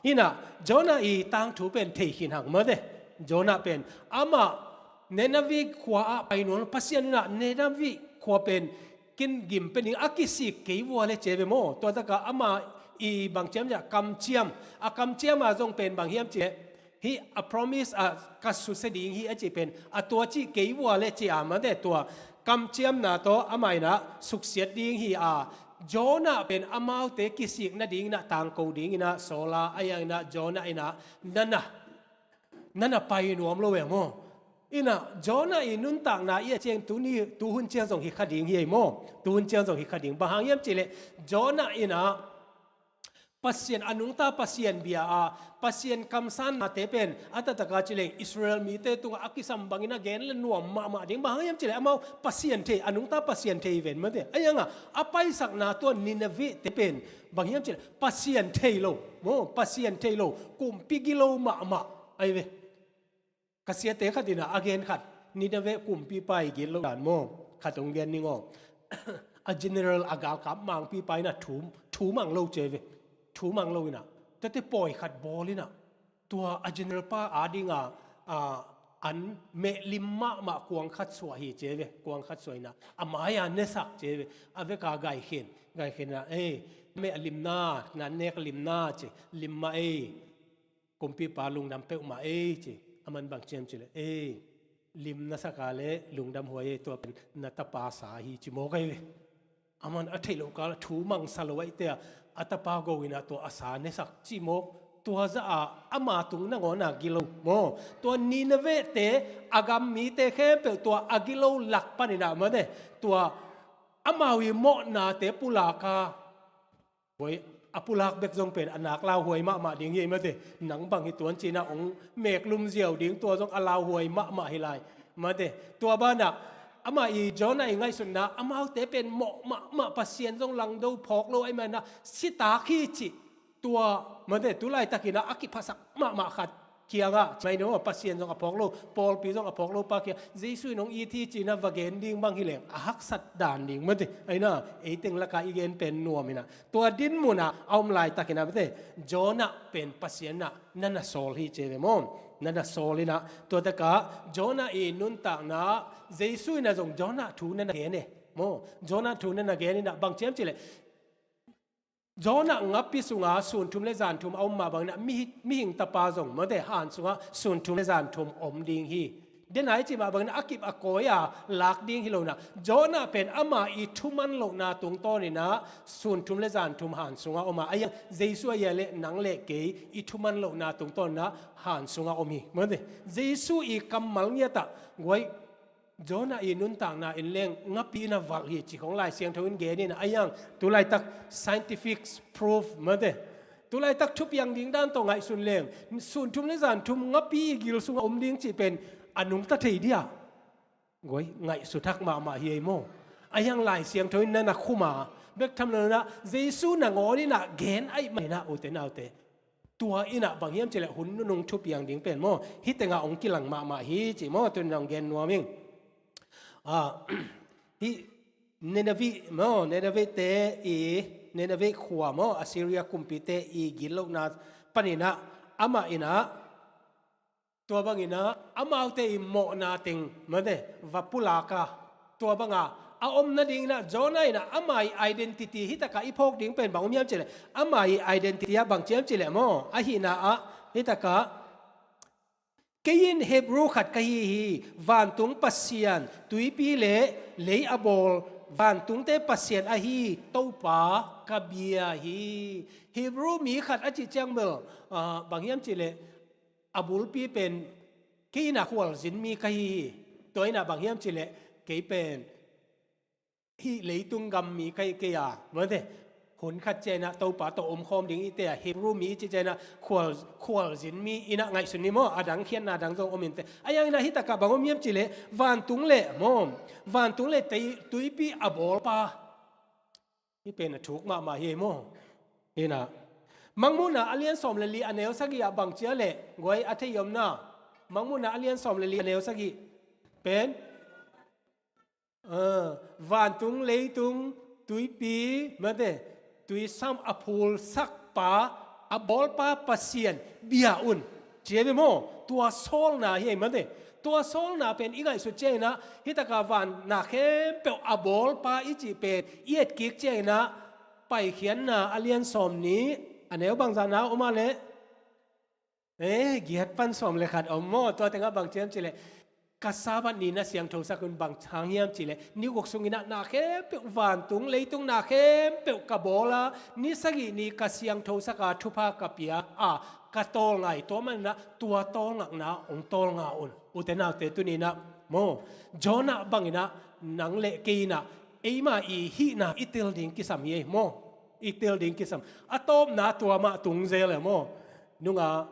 Hi in ah Jonah i tangthu pen thei khin hang, mate. Jonah pen amah Nineveh khua ah pai nuam, Pasian in ah Nineveh khua pen ken gim pia ning, a kisik kei vua le ci ve maw. Tua tak a ama i bang ciam ciah, kamciam, a kamciam a zong pen bang hiam cih leh, hih a promise a ka susia ding hi a cih pen, a tua cih kei vua le ci a, mate, tua kamciamna tawh amah in ah suksiat ding hi a, Jonah pen amaute kisik nading in ah tangko ding in ah sawl a, ahi hangin ah Jonah in ah na na na na pai nuam lo e maw. In ah Jonah i nuntakna i et ciang tuni, tuhun ciang zong hi kha ding hi ei maw. Tuhun ciang zong hi kha ding. Bang hang hiam cih leh Jonah in ah Pasian, a nungta Pasian bia a, Pasian kamsannate pen a taktak a ci leng Israel mite tungah a kisam bangin a gen le nuam mahmah ding. Bang hang hiam cih leh amau Pasian thei, a nungta Pasian thei ven, mate. Ahi hang a a paisakna tua Nineveh te pen bang hiam cih leh Pasian thei lo maw, Pasian thei lo, kumpi gilo mahmah ahi ve. Ka siate khat in ah a gen khat, Nineveh kumpipa i gilo dan maw, khat hong gen ning aw. A general, a galkap mangpipa in ah thu, thu mang lo ci ve. Thu mang lo in ah, tate pawi khat bawl in ah, tua a general pa a ding a, a, an meh lim mahmah kuang khat suah hi ci ve. Kuang khat suah in ah a mai a nesak ci ve. A vek a gaikhin, gaikhin in ah, ei, meh a lim na, na nek lim na ci, lim mah ei. Kumpipa, lungdam peuhmah ei ci. Aman bang ciam cih leh, ei, lim na sak a leh lungdam huai ei, tua pen na tapa sa hi ci mawk ahi ve. Aman a theih loh kal a thu mang sa lo ahih teh a, a tapa go in ah tua a sa nesak ci mawk. Tua zah a ama tung nangawn a gilo maw. Tua Nineveh te, a gam mite khempeuh tua a gilo lak pan in ah, mate, tua amau i mawhnate pulak a, huai, a pulak bek zong pen a nak lauhuai mahmah ding hi ei, mate. Nang bang hi tuan ci in ah hong meklum ziau ding, tua zong a lauhuai mahmah hi lai, mate. Tua ban ah amah i Jonah i ngaihsutna, amaute pen mawh mahmah, Pasian zong langdo phawk lo ahih man ah sitak hi cih. Tua, mate, tu laitak in ah a kiphasak mahmah khat kiangah, mai no, Pasian zong a phawk lo, pawlpi zong a phawk lo pa kiang, Jesu in hong it hi ci in ah va gen ding bang hi leng a haksat dan ding, mate. Ahi in ah ei teng lak a i gen pen nuam in ah, tua dinmun ah a om laitak in ah, mate, Jonah pen Pasian in ah na na sawl hi ci ve maw. Na na sawl in ah, tua tak a Jonah i nuntakna ah Jesu in ah zong Jonah thu na na gen e maw. Jonah thu na na gen in ah, bang ciam cih leh Jonah ngapi sung a sun thum le zan thum a om mah bangin ah, mi, mihing tapa zong, mate, han sungah sun thum le zan thum om ding hi. Den a i cih mah bangin ah a kip a kawi a lak ding hi lo in ah, Jonah pen ama i thuman lohna tungtawn in ah sun thum le zan thum han sungah om a, ahi hang Jesu ahi a leh nang le kei i thuman lohna tungtawn in ah han sungah om hi, mate. Jesu i kammal ngiat ah, guai, Jonah i nuntakna in leng ngapi in a valh hi ci khong Lai Siangtho in gen in ah, ahi hang tu laitak scientific proof, mate, tu laitak thupiang ding dan tawh ngaihsun leng, sun thum le zan thum ngapi i gil sungah om ding cih pen a nungta thei dia? Guai, ngaihsut hak mahmah hi ei maw. Ahi hang Lai Siangtho in na na khum a, bek tham lo in ah Jesu nangawn in ah gen ahih man in ah, ute naute, tua in ah bang hiam cih leh hun nunung thupiang ding pen maw, hih teng ah hong kilang mahmah hi ci maw. Tuni in ah hong gen nuam ing. Ah, hih Nineveh maw, Nineveh te i, Nineveh khua maw, Assyria kumpite i gitlohna panin ah, amah in ah, tua bangin ah amaute i mawhna teng, mate, va pulak a, tua bang a a om nadingin ah Jonah in ah ama i identity, hih tak a i phawk ding pen bang om hiam cih leh, ama i identity ah bang ci hiam cih leh maw, ahihna ah hih tak a Kei in Hebru khat ka hi hi, vantung Pasian, tuipi le lei a bawl, vantungte Pasian ahi Topa ka bia hi. Hebru mi khat a cih ciang bel, ah, bang hiam cih leh, a bulpi pen kei in a khualzin mi ka hi hi. Tua in a bang hiam cih leh, kei pen hih leitung gam mi ka hi kei a, mate. Hun khat ciang in a Topa tawh omkhawm ding i te a, Hebru mi i cih ciang in a khual, khualzin mi in a ngaihsun ni maw, a dang khiatna dang zong om in te. A yang in a hih takah bang om hiam cih leh, vantung le maw, vantung le tei, tuipi a bawlpa. Hih pen a thuk mahmah hi maw. Hi na. Mangmuhna a lian sawm le li a neu sagih ah bang ci a leh, guai a thei om na. Mangmuhna a lian sawm le li a neu sagih pen, ah, vantung, leitung, tuipi, mate, tuisam a phulsakpa, a bawlpa Pasian bia un. Ci hi ve maw, tua sawlna hi ei, mate. Tua sawlna pen i ngaihsut ciang in a, hih takah van na khempeuh a bawlpa i cih pen i etkik ciang in a, Paikhiatna a lian sawm nih, a neu bangzah na om a leh, eh, giat pan sawm le khat om maw, tua tengah bang ci hiam cih leh, ka Sabbath ni na siangthosak un, bang hang hiam cih leh, ni guk sung in a na khempeuh, vantung leitung na khempeuh ka bawl a, ni sagih ni ka siangthosak a, thupha ka pia a, ka tawlnga hi. Tua man in a tua tawlngakna hong tawlnga un. Ute naute, tuni in a maw, Jonah bang in a nang le kei in a eima i hihna i tel ding kisam hi ei maw. I tel ding kisam. A tawpna tua mah tung zel e maw. Nunga,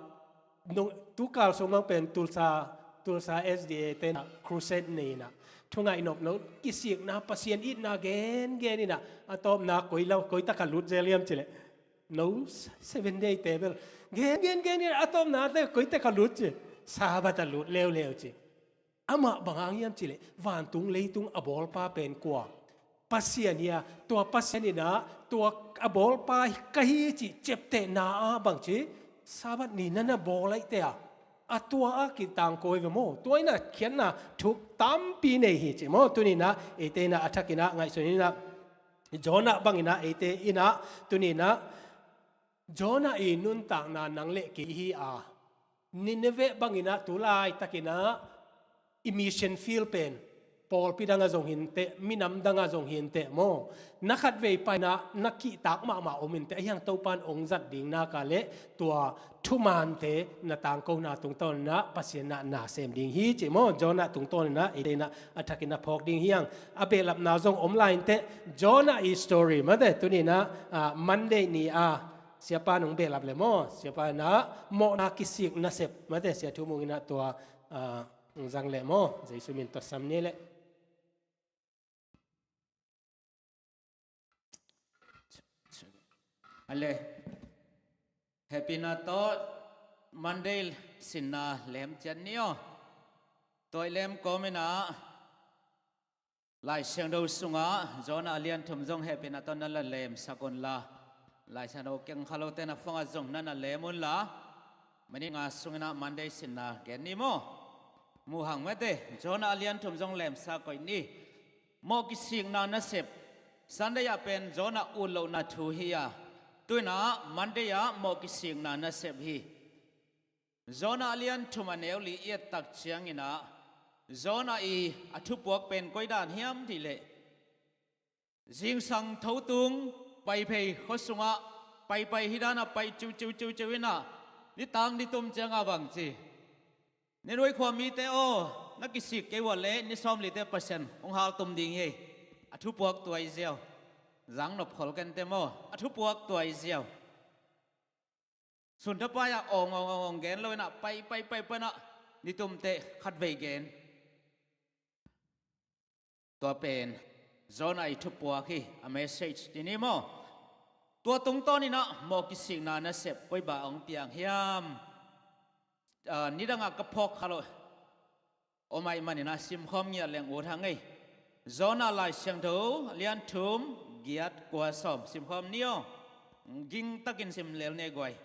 nung, tu kal sung bang pen Tulsa, Tulsa S D A te in a crusade nei in a, thu ngaih nop lo, kisikna, Pasian itna gen gen in a, a tawpna koi lo, koi tak a lut zel hiam cih leh, no, Seven Day te bel gen gen gen in a, a tawpna te koi tak a lut ci, Sabbath a lut leuleu ci. Amah bang hang hiam cih leh, vantung leitung a bawlpa pen kua? Pasian hi a, tua Pasian in a, tua a bawlpa ka hi cih ciaptehna a bang ci, Sabbath ni na na bawl a i te a, a tua a kitangko hi ve maw. Tua in a khiatna thuk tampi nei hi ci maw. Tuni in a eite in a a thak in a ngaihsun in a, Jonah bang in a eite in a tuni in a Jonah i nuntakna nang le kei hi a, Nineveh bang in a tu laitak in a i mission field pen pawlpi dang ah zong hi in teh, minam dang ah zong hi in teh maw. Na khatvei pai in a na kihtak mahmah om in teh, ahi hang Topa in hong zat ding nak leh tua thumaante na tangkona tungtawn in a Pasian in a na sem ding hi ci maw. Jonah tungtawn in a eite in a a thak in a phawk ding hi hang. A behlapna zong om lai in teh, Jonah i story mate, tuni in a, ah, Monday ni a Siapa in hong behlap leh maw, Siapa in a mawhna kisik nasep mate, Sia Thu Mung in a tua, ah, hong zang leh maw, Jesu min tawh sam ni leh. A leh, hehpihna tawh Monday sinna lem ciat ni aw. Tua i lem kawm in a, Lai Siangtho sungah Jonah a lian thum zong hehpihna tawh na na lemsak un la, Lai Siangtho keng kha lote na phone ah zong na na lem un la, minute nga sung in a Monday sinna gen ni maw. Mu hang mate, Jonah a lian thum zong lemsak koih ni. Mawh kisikna nasep. Sunday ah pen Jonah utlohna thu hi a, tu in a Monday ah mawh kisikna nasep hi. Jonah a lian thum a neu li i et tak ciang in a, Jonah i a thupuak pen koi dan hiam cih leh, zingsang tho tung, Paiphei khua sungah paipai hi dan a pai ciuciu ciuciu in a, nitak nitum ciang a bang ci, Ninewe khua mite aw, na kisik kei uh leh ni sawmli te Pasian hong haltum ding hi. A thupuak tuai ziau. Zang nop khol ken te maw. A thupuak tuai ziau. Sunthapai ah awng awng awng awng gen lo in a, pai pai pai pai in a, nitum te khatvei gen. Tua pen Jonah i thupuak hi, a message ci ni maw. Tua tungtawn in a mawh kisikna nasep koi bang hong piang hiam? Ah, nidang ah ka phawk kha lo. Om ahih manin a simkhawm ngiat leng ut hang ei. Jonah Lai Siangtho a lian thum, giat, kua, sawm simkhawm ni aw. Ging takin sim lel ni guai.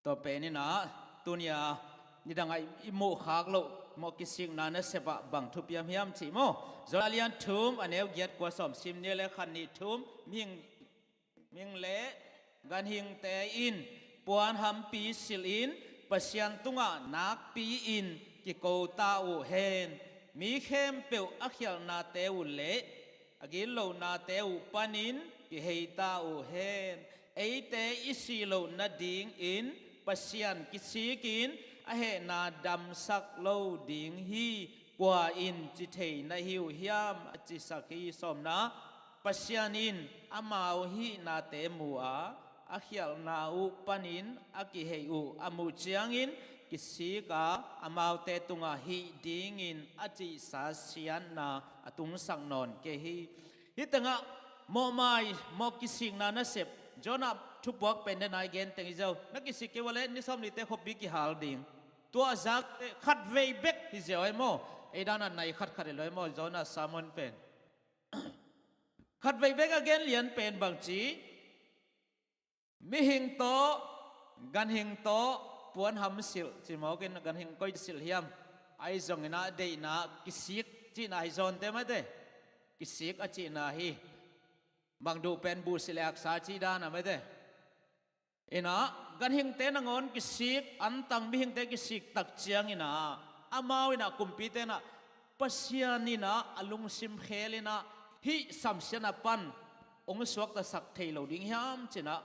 Tua pen in a, tuni a nidang ah i muh khak loh mawh kisikna nasep ah bang thupiam hiam cih maw. Jonah a lian thum a neu giat, kua, sawm sim ni leh, khat, nih, thum, mihing, mihing le ganhingte in puanhampi silh in Pasian tungah nakpi-in kiko ta uh hen. Mi khempeuh a khialhnate uh le a gitlohnate uh panin kihei ta uh hen. Eite i si loh nadingin Pasian kisikin a hehna damsak lo ding hi. Kua in ci thei na hi uh hiam? A cisak hi. Sawmna, Pasian in amau hihnate mu a, a khialhna uh panin a kihei uh a muh ciangin kisik a, amaute tungah hih dingin a cihsa siatna a tungsak nawn kei hi. Hih tengah mawhmai, mawh kisikna nasep, Jonah thupuak pen den a i gen teng hi ziau. Na kisik kei uh a leh ni sawmlite khuapi kihal ding. Tua a zak teh khatvei bek hi ziau ei maw? Ei dan a nai khatkhat hi lo ei maw, Jonah sermon pen. Khatvei bek a gen lian pen bang ci? Mihing tawh, ganhing tawh puanham silh ci mawk in, ganhing koi silh hiam? Ahi zongin ah deihna kisik cihna hi zawnte maite. Kisik a cihna hi. Bang duh pen buh silh le aksa cih dan a maite. Inah ganhingte nangawn kisik, antang mihingte kisik tak cianginah amau inah kumpite inah Pasian inah a lungsim khel inah hih samsiatna pan hong suaktasak thei lo ding hiam cinah,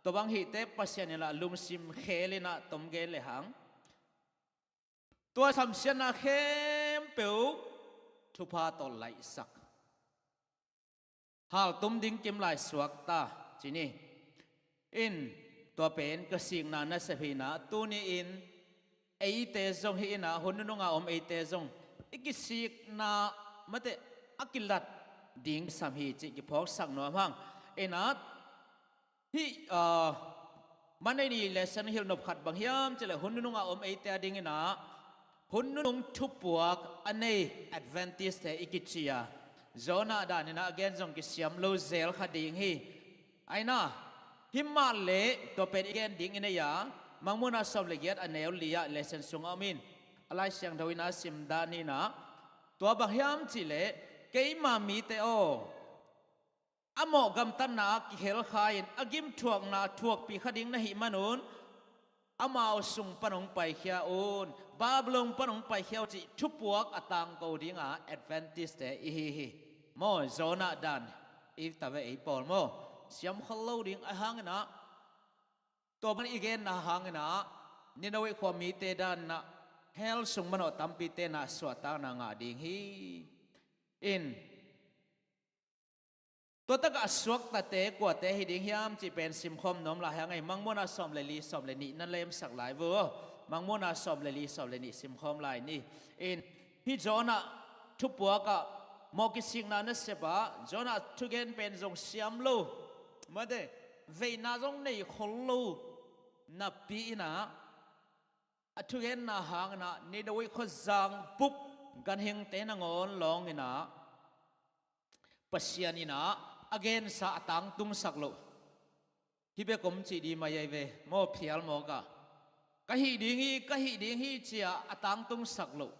tua bang hihte Pasian inah a lungsim khel inah tom gen lehang tua samsiatna khempeuh thupha tawh laihsak. Haltum ding kim lai suakta ci ni. In tua pen ka sikna nasep hi inah, tuni-in eite zong hi inah, hun nununga om eite zong i kisikna mate a kilat ding sam hi cih kiphawksak nuam hang. Inah hih, ah, Monday ni lesson hilh nop khat bang hiam cileh hun nununga om eite a ding inah hun nunung thupuak a nei Adventist-te i kici a, Jonah dan inah a gen zong kisiam lo zel kha ding hi. Aina, himah leh tua pen i gen ding i nei a, Mangmuhna sawm le giat a neu li ah lesson sungah om in, a Lai Siangtho inah sim dan inah, tua bang hiam cihleh, keima mite aw, a mawh gamtatna ah kihel kha in a gimthuakna thuakpih kha ding na hih manun, amau sung pan hong paikhia un, Babylon pan hong paikhia un cih thupuak a tangko dinga Adventist-te i hi hi. Maw, Jonah dan i tave ei pawl maw? Siam khol lo ding a hang inah, tua bang i genna hang inah Nineveh khua mite dan inah hell sung manawh tampite inah suahtakna ngah ding hi. In Tua takah a suaktate kuate hi ding hiam cih pen simkhawm nuam lai hang ei. Mangmuhna sawm le li, sawm le nih na lemsak lai vo. Mangmuhna sawm le li, sawm le nih simkhawm lai ni. In, hih Jonah thupuakah mawh kisikna nasepah Jonah thugen pen zong siam lo, mate, veina zong nei khol lo napi inah, a thugenna hang inah Nineveh khuazang bup ganhingte nangawn lawng inah Pasian inah a gensa a tangtungsak loh. Hih bek om cih dih mai ei ve maw, phial mawkah. Ka hih ding hi, ka hih ding hi cia a tangtungsak loh.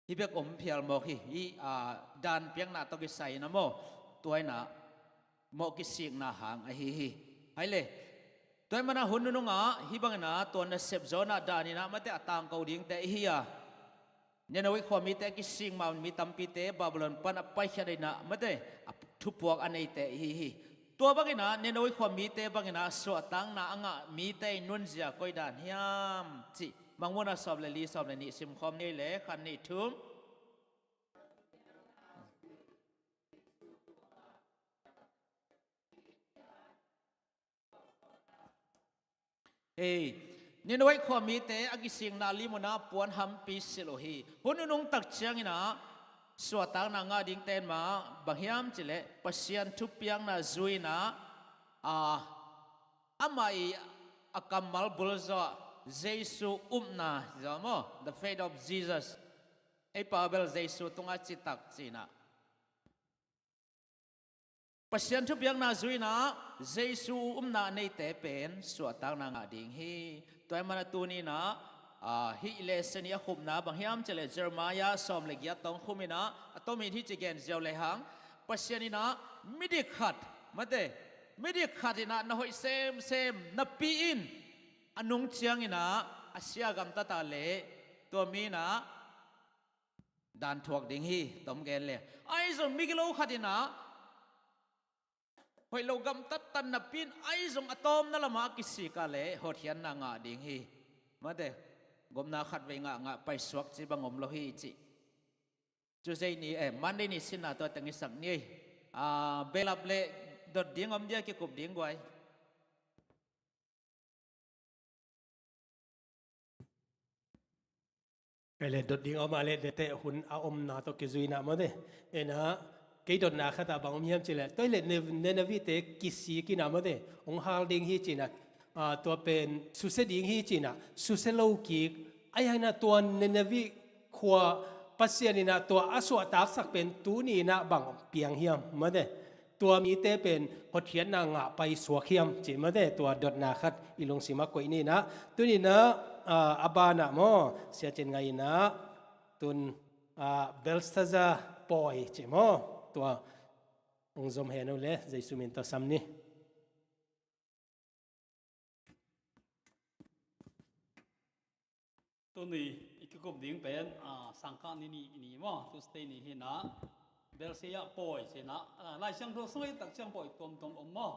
Hih bek om phial mawk hi, hih, ah, dan piakna tawh kisai inah maw, tua inah mawh kisikna hang ahi hi. Hai le, tua ih manah hun nunungah hih bang inah tua nasep Jonah dan inah mate a tangko dingte i hi a, Nineveh khua mite a kisik ma-un mi tampite Babylon pan a paikhiat inah mate a thupuak a neite i hi hi. Tua bang inah Nineveh khua mite bang inah suahtakna a ngah mite i nunzia koi dan hiam cih Mangmuhna sawm le li, sawm le nih simkhawm ni le khat, nih, thum. Hei, Nineveh khua mite a kisikna lim unah puanhampi silh uh hi. Hun nunung tak cianginah suahtakna ngah dingte in mah bang hiam cihleh Pasian thupiakna zui inah, a, amah i a kammal bul zawh Jesu upna zawh maw, the faith of Jesus. Ei pau bel Jesu tungah citak cinah Pasian thupiakna zui inah Jesu upna a neite pen suahtakna ngah ding hi. Tua ih manah tuni inah, ah, hih lesson i a khupna bang hiam cihleh Jeremiah sawm le giat tawng khum inah a tomin hih ci gen ziau lehang, Pasian inah midik khat, mate, midik khat inah na hoih semsem napi in A nung ciangin ah a sia gamtat ah leh tua mi in ah dan thuak ding hi, tom gen le. Ahi zong migilo khat in ah hoih lo gamtat tan napi in ahi zong a tawmna lamah a kisik ah leh hotkhiatna ngah ding hi. Mate, gomna khat vei ngah ngah paisuak ci bang om lo hi ci. Tuesday ni, eh, Monday ni sinna tua teng i sak ni. Ah, belap le dot ding om dia, kikup ding guai. Kei le dot ding om a le dete hun a omna tawh kizui na mawte. Ena, kei dotna khat a bang om hiam ci le, tua le Ne-, Nineveh te kisik ina mawte, hong hal ding hi cina, ah, tua pen susia ding hi cina, susia lo kik, ai hana tua Nineveh khua Pasian ina tua a suahtaksak pen tuni ina bang piang hiam mawte. Tua mite pen hotkhiatna ngah paisuak hiam ci mawte, tua dotna khat i lungsim ah koih ni ina. Tuni ina, ah, a banah maw, Sia Cin Ngai ina, tun, ah, Belshazzar pawi ci maw, tua hong zom hen uh le, Jesu min tawh sam ni. Tuni i kikup ding pen, ah, Sangkah ni, ni, ni maw, Tuesday ni hi ina, Belshazzar pawi ci ina, ah, Lai Siangtho sung i tak ciang pawi tuamtuam om maw.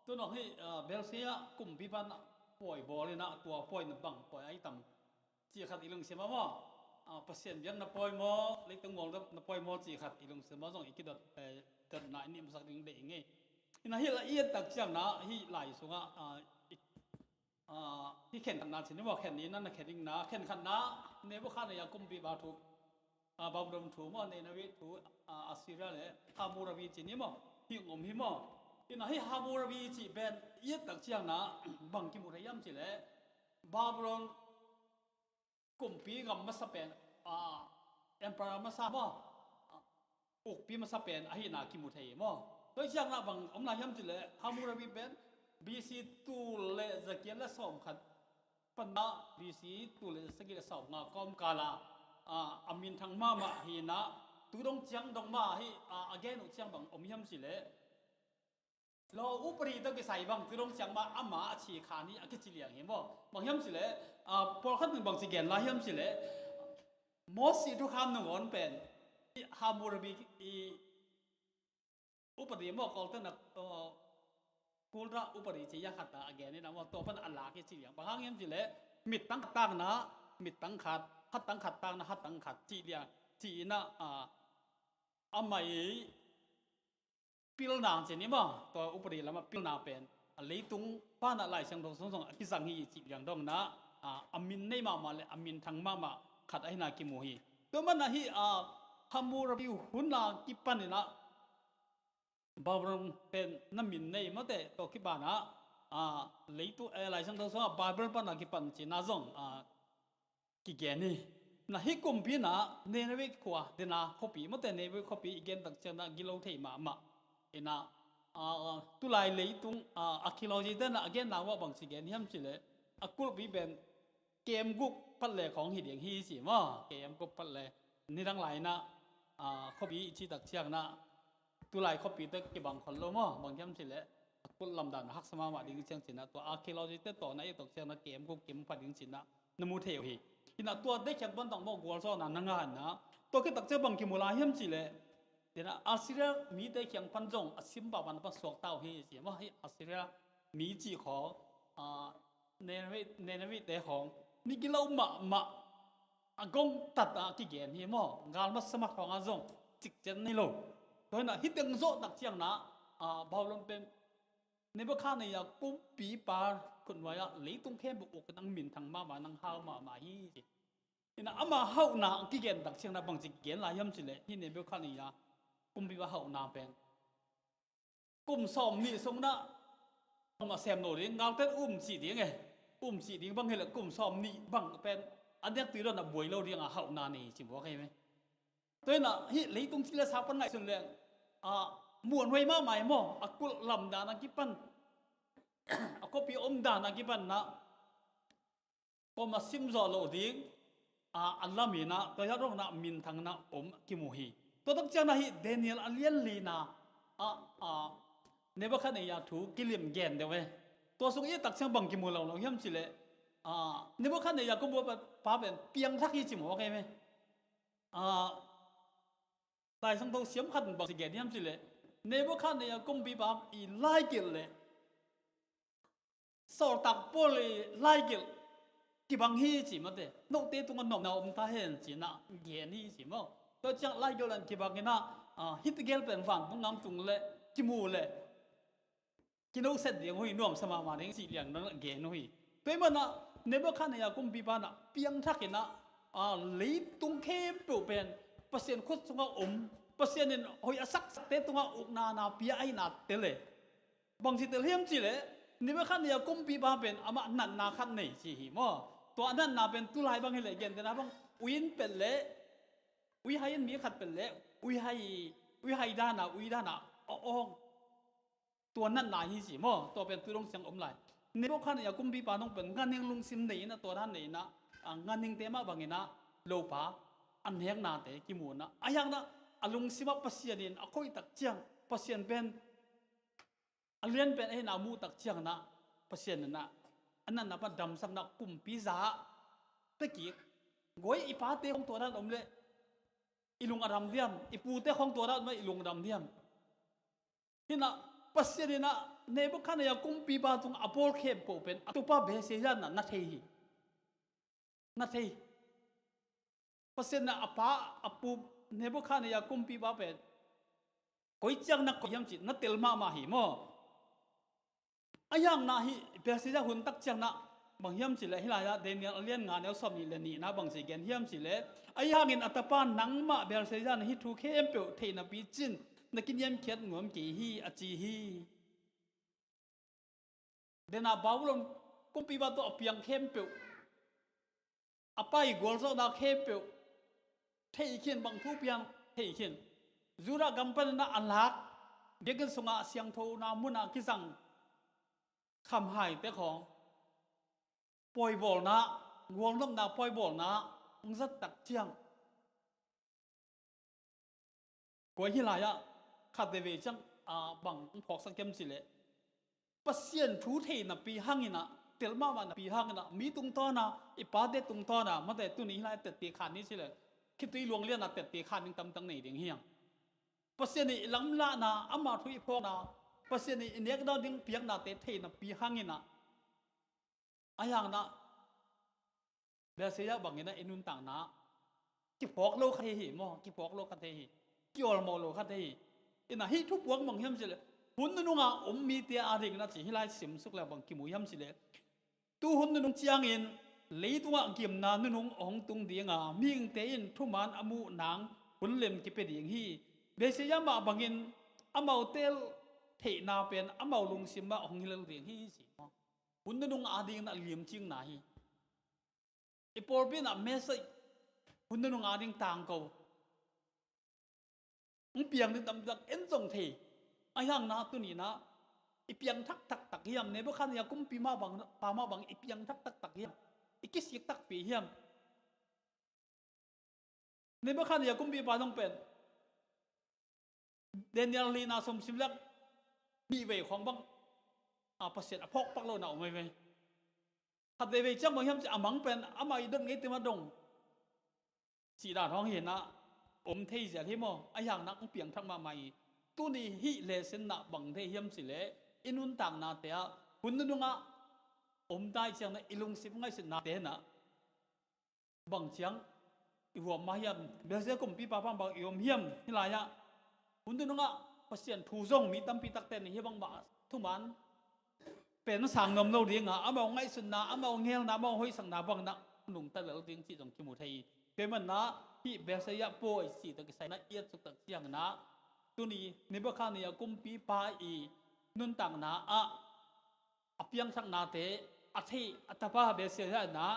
Tun hong hi, ah, Belshazzar kumpi pan pawi bawl ina, tua pawi na bang pawi ai tam ci khat i lungsim ah maw. Ah, Pasian biakna pawi maw, leitung mual na pawi maw ci khat i lungsim ah zong i kidot, eh, dotna i nih masak ding deih ing ei. Ina hi la i et tak ciang na, hi lai sungah, ah, i, ah, hi khen khatna ci ni maw, khen ni na, na khen ding na, khen khatna, Nebuchadnezzar kumpipa thu, ah, Babylon thu maw, Nineveh thu, ah, Assyria le Hammurabi ci ni maw, hi ngom hi maw. Ina hi Hammurabi ci pen i et tak ciang na, bang kimu thei hiam ci le, Babylon kumpi gam masa pen, ah, emperor masa maw, ah, ukpi masa pen ahina kimu thei maw. Tua ciang na bang om lai hiam ci le, Hammurabi pen B C tul le zagiat le sawmkhat panna, B C tul le sagih le sawmnga kawmkala, ah, a minthang mahmah hi ina, tu dong ciang dong mah hi, ah, a gen uh ciang bang om hiam ci le, law upadi tawh kisai bang tu dong ciang mah ama a ci kha ni a kici liang hi maw. Bang hiam ci le, ah, pawlkhat ning bang ci gen lai hiam ci le, Moses thukham nangawn pen i Hammurabi i upadi maw, Kawlte na, uh, kulta upadi ci ya khat a gen ina maw, tua pan a lak i ci liang. Bang hang hiam ci le, mittang khat takna, mittang khat, hattang khat takna, hattang khat ci liang, ci ina, ah, amah i pilna ci ni maw, tua upadi lamah pilna pen a leitung pan a Lai Siangtho sung zong a kizang hi ci liang dong ina, ah, a min nei mahmah le a minthang mahmah khat ahina kimu hi. Tua mana hi, ah, Hammurabi hun a kipan ina Babylon pen na min nei mawte, tua kipan a, ah, leitung, eh, Lai Siangtho sungah Babylon pan a kipan cina zong, ah, kigen hi. Na hi kumpi ina Nineveh khua, dena khuapi mawte, Nineveh khuapi i gen tak ciang na gilo thei mahmah. Ina, ah, tulai leitung, ah, archaeology te na a genna uh ah bang ci gen hiam ci le, a kulhpi pen kem guk pat le khawng hi ding hi ci maw. Kem guk pat le, nidang lai ina, ah, khuapi i ci tak ciang na, tulai khuapi te kibang khol lo maw, bang hiam ci le, a kulh lamdan haksa mahmah ding ciang cina, tua archaeology te tawh na i tak ciang na kem guk kim pat ding cina na mu thei uh hi. Ina tua te khiang pan tang maw, gualzawhna na ngah ina, tua khit tak ciang bang kimu lai hiam ci le, ina Assyria mite khiang pan zong a sim pahpah na pan suakta uh hi ci maw. Hi Assyria mi cih khawng, ah, Nineveh, Nineveh te khawng, mi gilo mahmah, a gong tat a kigen hi maw, gal masa mah khawng a zong cikcian nei lo. Tua hi ina hi teng zawh tak ciang na, ah, Babylon pen Nebuchadnezzar kumpipa khutnuai ah leitung khempeuh uk nang minthang mahmah, nang hau mahmah hi ci. Ina ama hauhna kigen tak ciang na bang ci gen lai hiam ci le, hi Nebuchadnezzar kumpipa hauhna pen kum sawm nih sung na, kum a sem lo ding, galte um cih ding e. Um cih ding bang hi le kum sawm nih bang pen a diak tui lo na buai lo ding a hauhna nei ci buak hi me. Tua hi ina hi leitung ci le sa pan ngaihsun le, ah, muanhuai mahmah hi maw, a kulh lamdan a kipan, a khuapi omdan a kipan na, kum a sim zawh loh ding, a, a lam ina, tua hi a dong na minthang na om kimu hi. Tua tak ciang na hi Daniel a lian li na, a, a, Nebuchadnezzar thu kilim gen deuh e. Tua sung i tak ciang bang kimu lo lo hiam ci le, Nebukhadnezzar kumpipa pen piangthak hi ci maw, kei me. Laisang tho siam khat in bang ci gen hiam cileh, Nebukhadnezzar kumpipa i laikilh le sawltak Paul i laikilh kibang hi ci mate. Note tungah nopna om ta hen ci-in ah gen hi ci maw. Tua ciang laikilh dan kibang in ah, hih tegel pen vantung nam tung le kimu le kinoset ding uh hi, nuamsa mahmah ding cih liang dang gen uh hi. Tua ahih manin ah Nebukhadnezzar kumpipa in ah piangthak in ah, leitung khempeuh pen Pasian khut sungah om, Pasian in hoih a saksakte tungah ukna na pia ahihna tel e. Bangci tel hiam cileh, Nebukhadnezzar kumpipa pen amah natna khat nei ci hi maw. Tua natna pen tulai bang hileh gentehna bang uiin pet leh, uihai in mi khat pet leh, uihai, uihai dana, ui dana a awng. Tua natna hi ci maw. Tua pen tu dong siang om lai. Nebukhadnezzar kumpipa dong pen ganhing lungsim nei in ah, tua dan nei in ah, ganhingte mah bangin ah lopa a neknate kimu in ah, a hiangna a lungsim ah Pasian in a koih tak ciang, Pasian pen a lian pen ahihna a muh tak ciang in ah, Pasian in ah a natna pan damsakna kumpi za ah pia kik. Guai, i pate khong tua dan om leh i lung a dam diam, i pute khong tua dan om leh i lung a dam diam. Hi in ah Pasian in ah Nebukhadnezzar kumpipa tungah a bawl khempeuh pen a tupa Belshazzar in ah na thei hi. Na thei. Pasian in ah a pa, a pu Nebukhadnezzar kumpipa pen koi ciang na koih hiam cih na tel mahmah hi maw. A hiangna hih Belshazzar hun tak ciang in ah bang hiam cileh, hih lai-ah Daniel a lian nga neu sawmnih le nihna bang ci gen hiam cileh, ahi hangin a tapa, nangmah Belshazzar in hih thu khempeuh theih napi cin na kiniamkhiat nuam kei hi, a ci hi. Dena Babylon kumpipa tawh a piang khempeuh, a pai gualzawhna khempeuh thei khin, bang thu piang thei khin. Judah gam panin ah a lak, biakinn sungah a siangthona munah kizang khamhaite khawng pawibawlna, gualnopna pawibawlna hong zat tak ciang, kua hi lai-ah khat veivei ciang, bang hong phawksak hiam cileh, Pasian thu thei napi hangin ah, tel mahmah napi hangin ah, mi tungtawn a, i pate tungtawn a, mate tuni hih lai tette khan ni cileh, khitui luang lian a tette khan ning tamtang nei ding hi hang. Pasian i lamlahna, ama thu i phawkna, Pasian i nekna ding piaknate thei napi hangin ah, a hiangna Belshazzar bangin ah i nuntakna kiphawk lo kha thei hi maw, kiphawk lo kha thei hi, kiawlmawh lo kha thei hi. Inah hih thupuak bang hiam cileh, hun nununga om mite adingin a ci, hih lai simsuk le bang kimu hiam cileh, tu hun nunung ciangin leitungah gimna nunung a hong tung dinga, mihingte in thuman a muh nang hun lem kipia ding hi. Belshazzar mah bangin amaute theihna pen amau lungsim mah hong hilh ding hi ci maw. Hun nunung adingin a limcingna hi. I pawlpi inah message hun nunung ading tangko hong piang ding tampi tak en zong thei. A hiangna tuni inah i piangthak taktak hiam? Nebukhadnezzar kumpi mah bang, pa mah bang i piangthak taktak hiam? I kisik takpi hiam? Nebukhadnezzar kumpipa zong pen Daniel lina sawmsim le nih vei khawng bang a Pasian a phawkpak lohna om veve. Khat veivei ciang bang hiam cih a mang pen amah i dot ngei tim a dong cih dan hong hi inah om thei zial hi maw? A hiangna hong piangthak mahmah hi. Tuni hih lesson inah bang thei hiam cileh, i nuntaknate ah hun nunungah om ta i ciangin ah i lungsim ngaihsutnate inah bang ciang i huam mah hiam? Belshazzar kumpipa bang bang i om hiam? Hih lai-ah hun nunungah Pasian thu zong mi tampi takte in hih bangmah thuman pen sang nuam lo dinga, amau ngaihsutna, amau ngelna, amau hoihsakna bang inah nungta lel ding cih zong kimu thei hi. Tua ahih manin ah hih Belshazzar pawi cih tawh kisai inah i et suk tak ciangin ah tuni Nebukhadnezzar kumpipa i nuntakna ah a piangthaknate a theih a tapa Belshazzar inah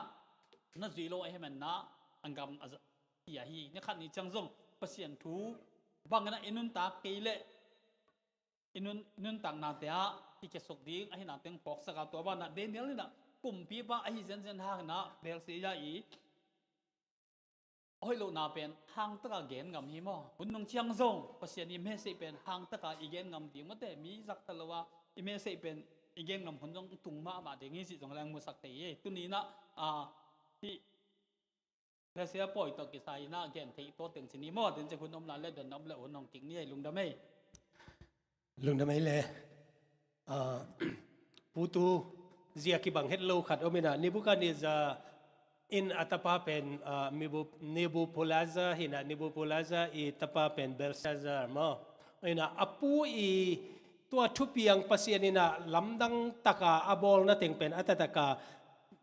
na zui lo ahih manin ah a gam a za-, hi ahi. Ni khat ni ciang zong Pasian thu bang inah i nuntak kei leh i nun, i nuntaknate ah kikhia suk ding ahihna teng phawksak a, tua banah Daniel inah kumpipa ahi zenzen hang inah Belshazzar i hoih lohna pen hangtaka gen ngam hi maw? Hun nung ciang zong Pasian i message pen hangtaka i gen ngam ding mate, mi zakta lo a i message pen i gen ngam hun zong tung mahmah ding hi cih zong leng musak thei hi. Tuni inah, ah, hih Persia pawi tawh kisai inah gen theih tawh teng ci ni maw, teng ci hun om lai le don om le hun hong kik ni ei. Lungdam ei. Lungdam ei le. Ah, putu zia kibang het lo khat om inah, Nebuchadnezzar in a tapa pen, ah, Nebu-, Nebuchadnezzar hi inah, Nebuchadnezzar i tapa pen Belshazzar maw. Inah a pu i tua thupiang Pasian inah lamdang taka a bawlna teng pen a taktak a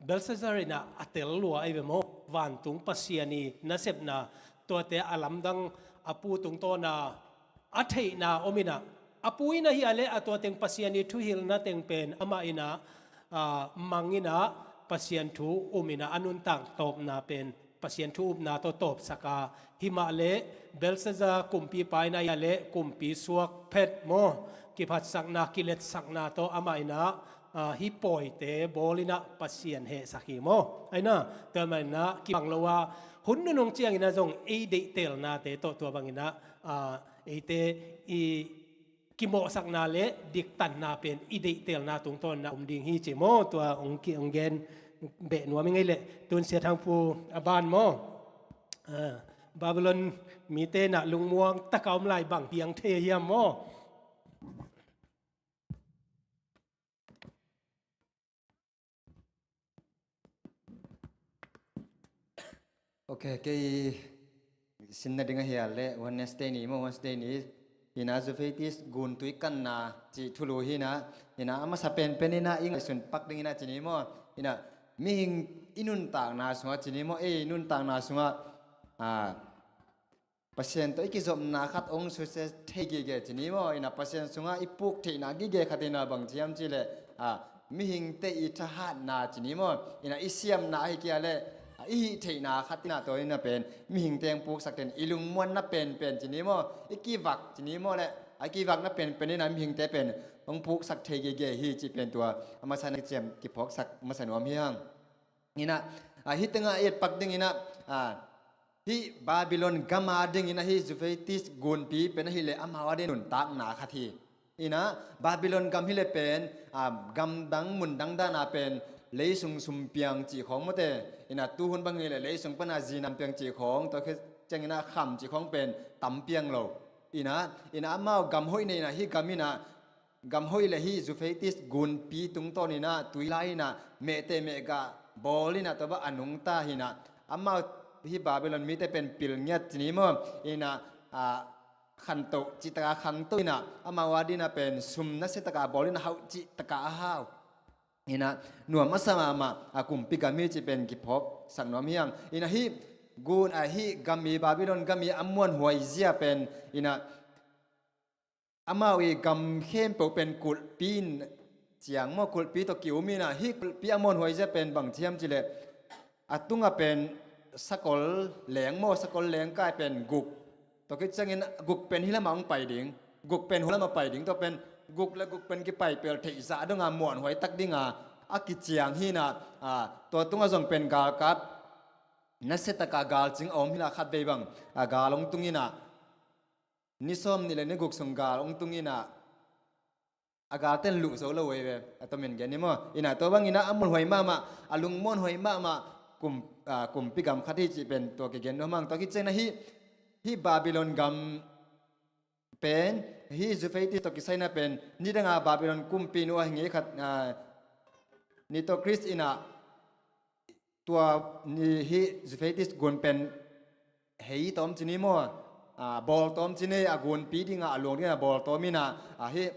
Belshazzar inah a tel lua ahi ve maw. Vantung Pasian i nasepna tuate a lamdang a pu tungtawna a theihna om inah, a pu inah hi a le a tua teng Pasian i thuhilhna teng pen amah inah, ah, mang inah Pasian thu um inah a nuntak tawpna pen Pasian thu upna tawh tawpsak a, himah le Belshazzar kumpipa inah hi a le kumpi suak phet maw, kiphatsakna, kiletsakna tawh amah inah, ah, hih pawite bawl inah Pasian hehsak hi maw. Ahi inah tua mah inah kibang lo a, hun nunung ciang inah zong ei deihtelnate tawh tua bang inah, ah, eite i kimawhsakna le diktanna pen i deihtelna tungtawn inah om ding hi ci maw. Tua hong ki, hong gen beh nuam i ngei leh, tun Sia Thang Pu a ban maw. Ah, Babylon mite inah lungmuang taka om lai bang piang thei hiam maw? Ok, kei sin nading ahi a le Wednesday ni maw, Wednesday ni hi inah Euphrates gun tui kanna cih thulu hi inah, hi inah a masa penpen inah i ngaihsun pak ding inah ci ni maw. Hi inah mihing i nuntakna sungah ci ni maw, ei nuntakna sungah, ah, Pasian tawh i kizopna khat hong susia thei gige ci ni maw. Hi inah Pasian sungah i puk theihna gige khat hi inah bang ci hiam cih leh, ah, mihingte i thahatna ci ni maw. Hi inah i siamna ahi kei a le, ah, i hih theihna khat hi inah tua hi inah pen mihingte hong puksak ten i lungmuanna penpen ci ni maw. I kivak ci ni maw le, a kivakna penpen hi inah mihingte pen hong puksak thei gige hi cih pen tua a masa inah kiciam kiphawksak masa nuam hi hang. Hi inah, ah, hih tengah i et pak ding inah, ah, hih Babylon gam a ding inah hih Euphrates gunpi pen ahih leh amau a ding nuntakna khat hi. Hi inah Babylon gam hi leh pen, ah, gamdang mundang dan a pen leisung sum piang cih khawng mawte. Hi inah tuhun bang hi leh leisung pan a zinam piang cih khawng, tua khit ciang inah kham cih khawng pen tam piang lo. Hi inah, hi inah amau gam hoih nei inah hih gam inah gam hoih le hih Euphrates gunpi tungtawn inah tui lai inah mehteh mehgah bawl inah tua bang a nungta hi inah amau hih Babylon mite pen pilngiat ci ni maw. Hi inah, ah, khantoh cih taka khangto inah amau a ding inah pen sum nasia taka bawl inah hauh cih taka a hau. Hi inah nuam a sa mahmah a kumpi gam hi cih pen kiphawksak nuam hi hang. Hi inah hih gun, ah, hih gam i Babylon gam i a muanhuai zia pen hi inah amau i gam khempeuh pen kulhpi in ciang maw, kulhpi tawh ki-um inah hih kulhpi a muanhuai zia pen bang ci hiam cih leh a tungah pen sakol leng maw, sakol leng kai pen guk. Tua khit ciangin guk pen hih lamah hong pai ding, guk pen hua lamah pai ding, tua pen guk le guk pen kipai pel theih zah dong a muanhuai tak ding a a kiciang hi inah, ah, tua tungah zong pen galkap nasia taka galcing a om hi inah khatvei bang, ah, gal hong tung inah ni sawm nih le ni guk sung gal hong tung inah a galten luh zo lo uh ei ve, a tomin gen ni maw. Hi inah tua bang inah a muanhuai mahmah, a lungmuanhuai mahmah kum, ah, kumpi gam khat hi cih pen tua kigen nuam hang. Tua khit ciang inah hih, hih Babylon gam pen hih Euphrates tawh kisai inah pen nidang a Babylon kumpi nu a hi ngei khat, ah, Nitocris inah tua ni hih Euphrates gun pen hei tawm ci ni maw, ah, bawl tawm ci ni, a gunpi ding a, a luang ding a bawl tawm inah, ah, hih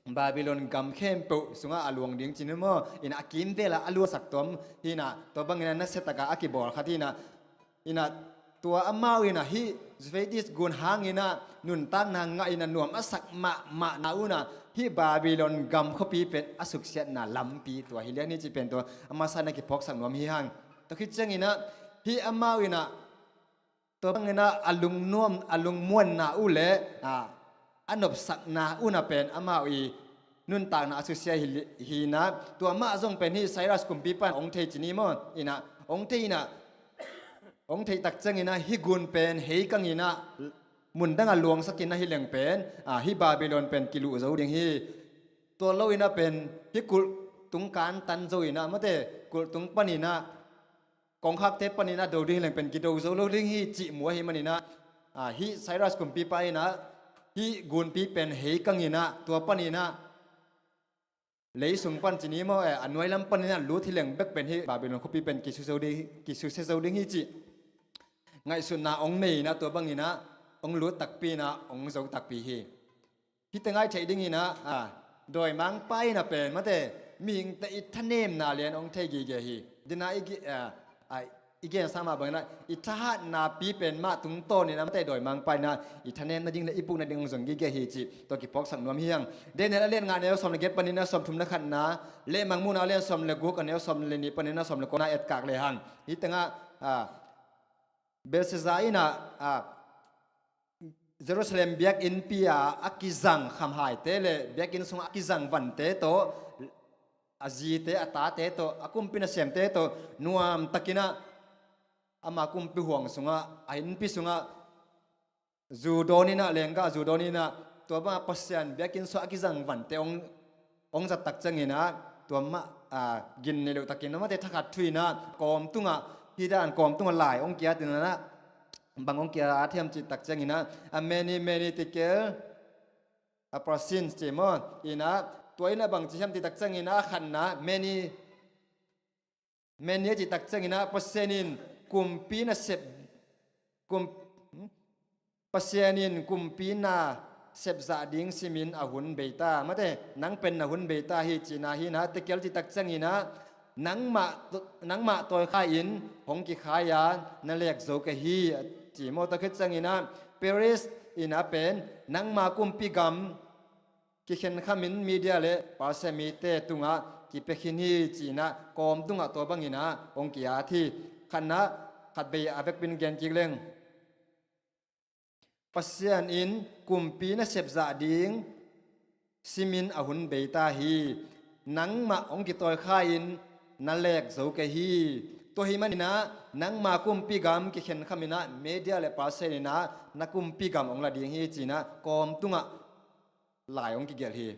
Babylon gam khempeuh sungah a luang ding ci ni maw. Hi inah a kimvel ah a luangsak tawm hi inah tua bang inah nasia taka a kibawl khat hi inah, hi inah tua amau inah hih Euphrates gun hang inah nuntakna ngah inah nuam a sak mahmahna un ah hih Babylon gam khuapi pen a suksiatna lampi tua hi lian hi cih pen tua a masa inah kiphawksak nuam hi hang. Tua khit ciang inah hih amau inah tua bang inah a lungnuam, a lungmuanna uh le, ah, a nopsakna un ah pen amau i nuntakna a susia hi, hi inah tua mah zong pen hih Cyrus kumpipa in hong thei ci ni maw. Hi inah hong thei inah, hong theih tak ciang inah hih gun pen hei kang inah mundang a luangsak inah hih leng pen, ah, hih Babylon pen kiluh zo ding hi. Tua lo inah pen hih kulh tung kan tan zo inah, mate, kulh tung paninah kongkhakte paninah do ding hileng pen kido zo lo ding hi cih mu ahi maninah, ah, hih Cyrus kumpipa inah hih gunpi pen hei kang inah, tua paninah lei sung pan cini maw, eh, a nuailam paninah lut hileng bek pen hih Babylon khuapi pen kisusia zo ding, kisusia zo ding hi cih ngaihsutna hong nei inah, tua banginah hong lut takpi inah hong zo takpi hi. Hih tengah i theih dinginah, ah, dawimangpa inah pen, mate, mihingte i thanemna lian hong thei gige hi. Dinah i gi-, ah, ah, i gensa mah banginah i thahatnapi pen mah tungtawn inah, mate, dawimangpa inah i thanem nading le i puk nading hong zong gige hi cih tua kiphawksak nuam hi hang. Daniel a lian nga a neu sawm le giat paninah sawm thum le khatna, le Mangmuhna a lian sawm le guk a neu sawm le nih paninah sawm le kuana etkak le hang. Hih tengah, ah, Belshazzar inah, ah, Jerusalem biakinnpi a a kizang khamhaite le biakinn sungah a kizang vante tawh, a zite, a tate tawh, a kumpi nasemte tawh nuamtakinah ama kumpi huang sungah, a innpi sungah zu dawn inah, lenggah zu dawn inah, tua bangah Pasian biakinn sungah a kizang vante hong, hong zat tak cianginah, tua mah, ah, gin nei loh takin, mate, thakhat thu inah kawm tungah, hih dan kawm tungah lai hong ki-at inah, bang hong ki-at hiam cih tak cianginah, a many, many tekel, a percent ci maw, inah, tua inah bang ci hiam cih tak cianginah, a khatna, many, many a cih tak cianginah, Pasian in kumpi nasep, kum, hmm? Pasian in kumpi nasep zah ding simin a hun bei ta, mate, nang pen na hun bei ta hi cihna hi inah, tekel cih tak cianginah, nangmah, nangmah tawikhai-in hong kikhai a na lek zo ka hi, a ci maw. Tua khit cianginah, Peres inah pen nangma kumpi gam kikhen khamin Media le Persia mite tungah kipia khin hi ci inah, kawm tungah tua banginah hong ki-at hi. Khatna, khat bei a vekpi-in gen kik leng. Pasian in kumpi nasep zah ding simin a hun bei ta hi. Nangmah hong kitawikhai-in na lek zo ka hi. Tua hi maninah nangma kumpi gam kikhen khaminah Media le Persia inah na kumpi gam hong la ding hi ci inah kawm tungah lai hong kigelh hi.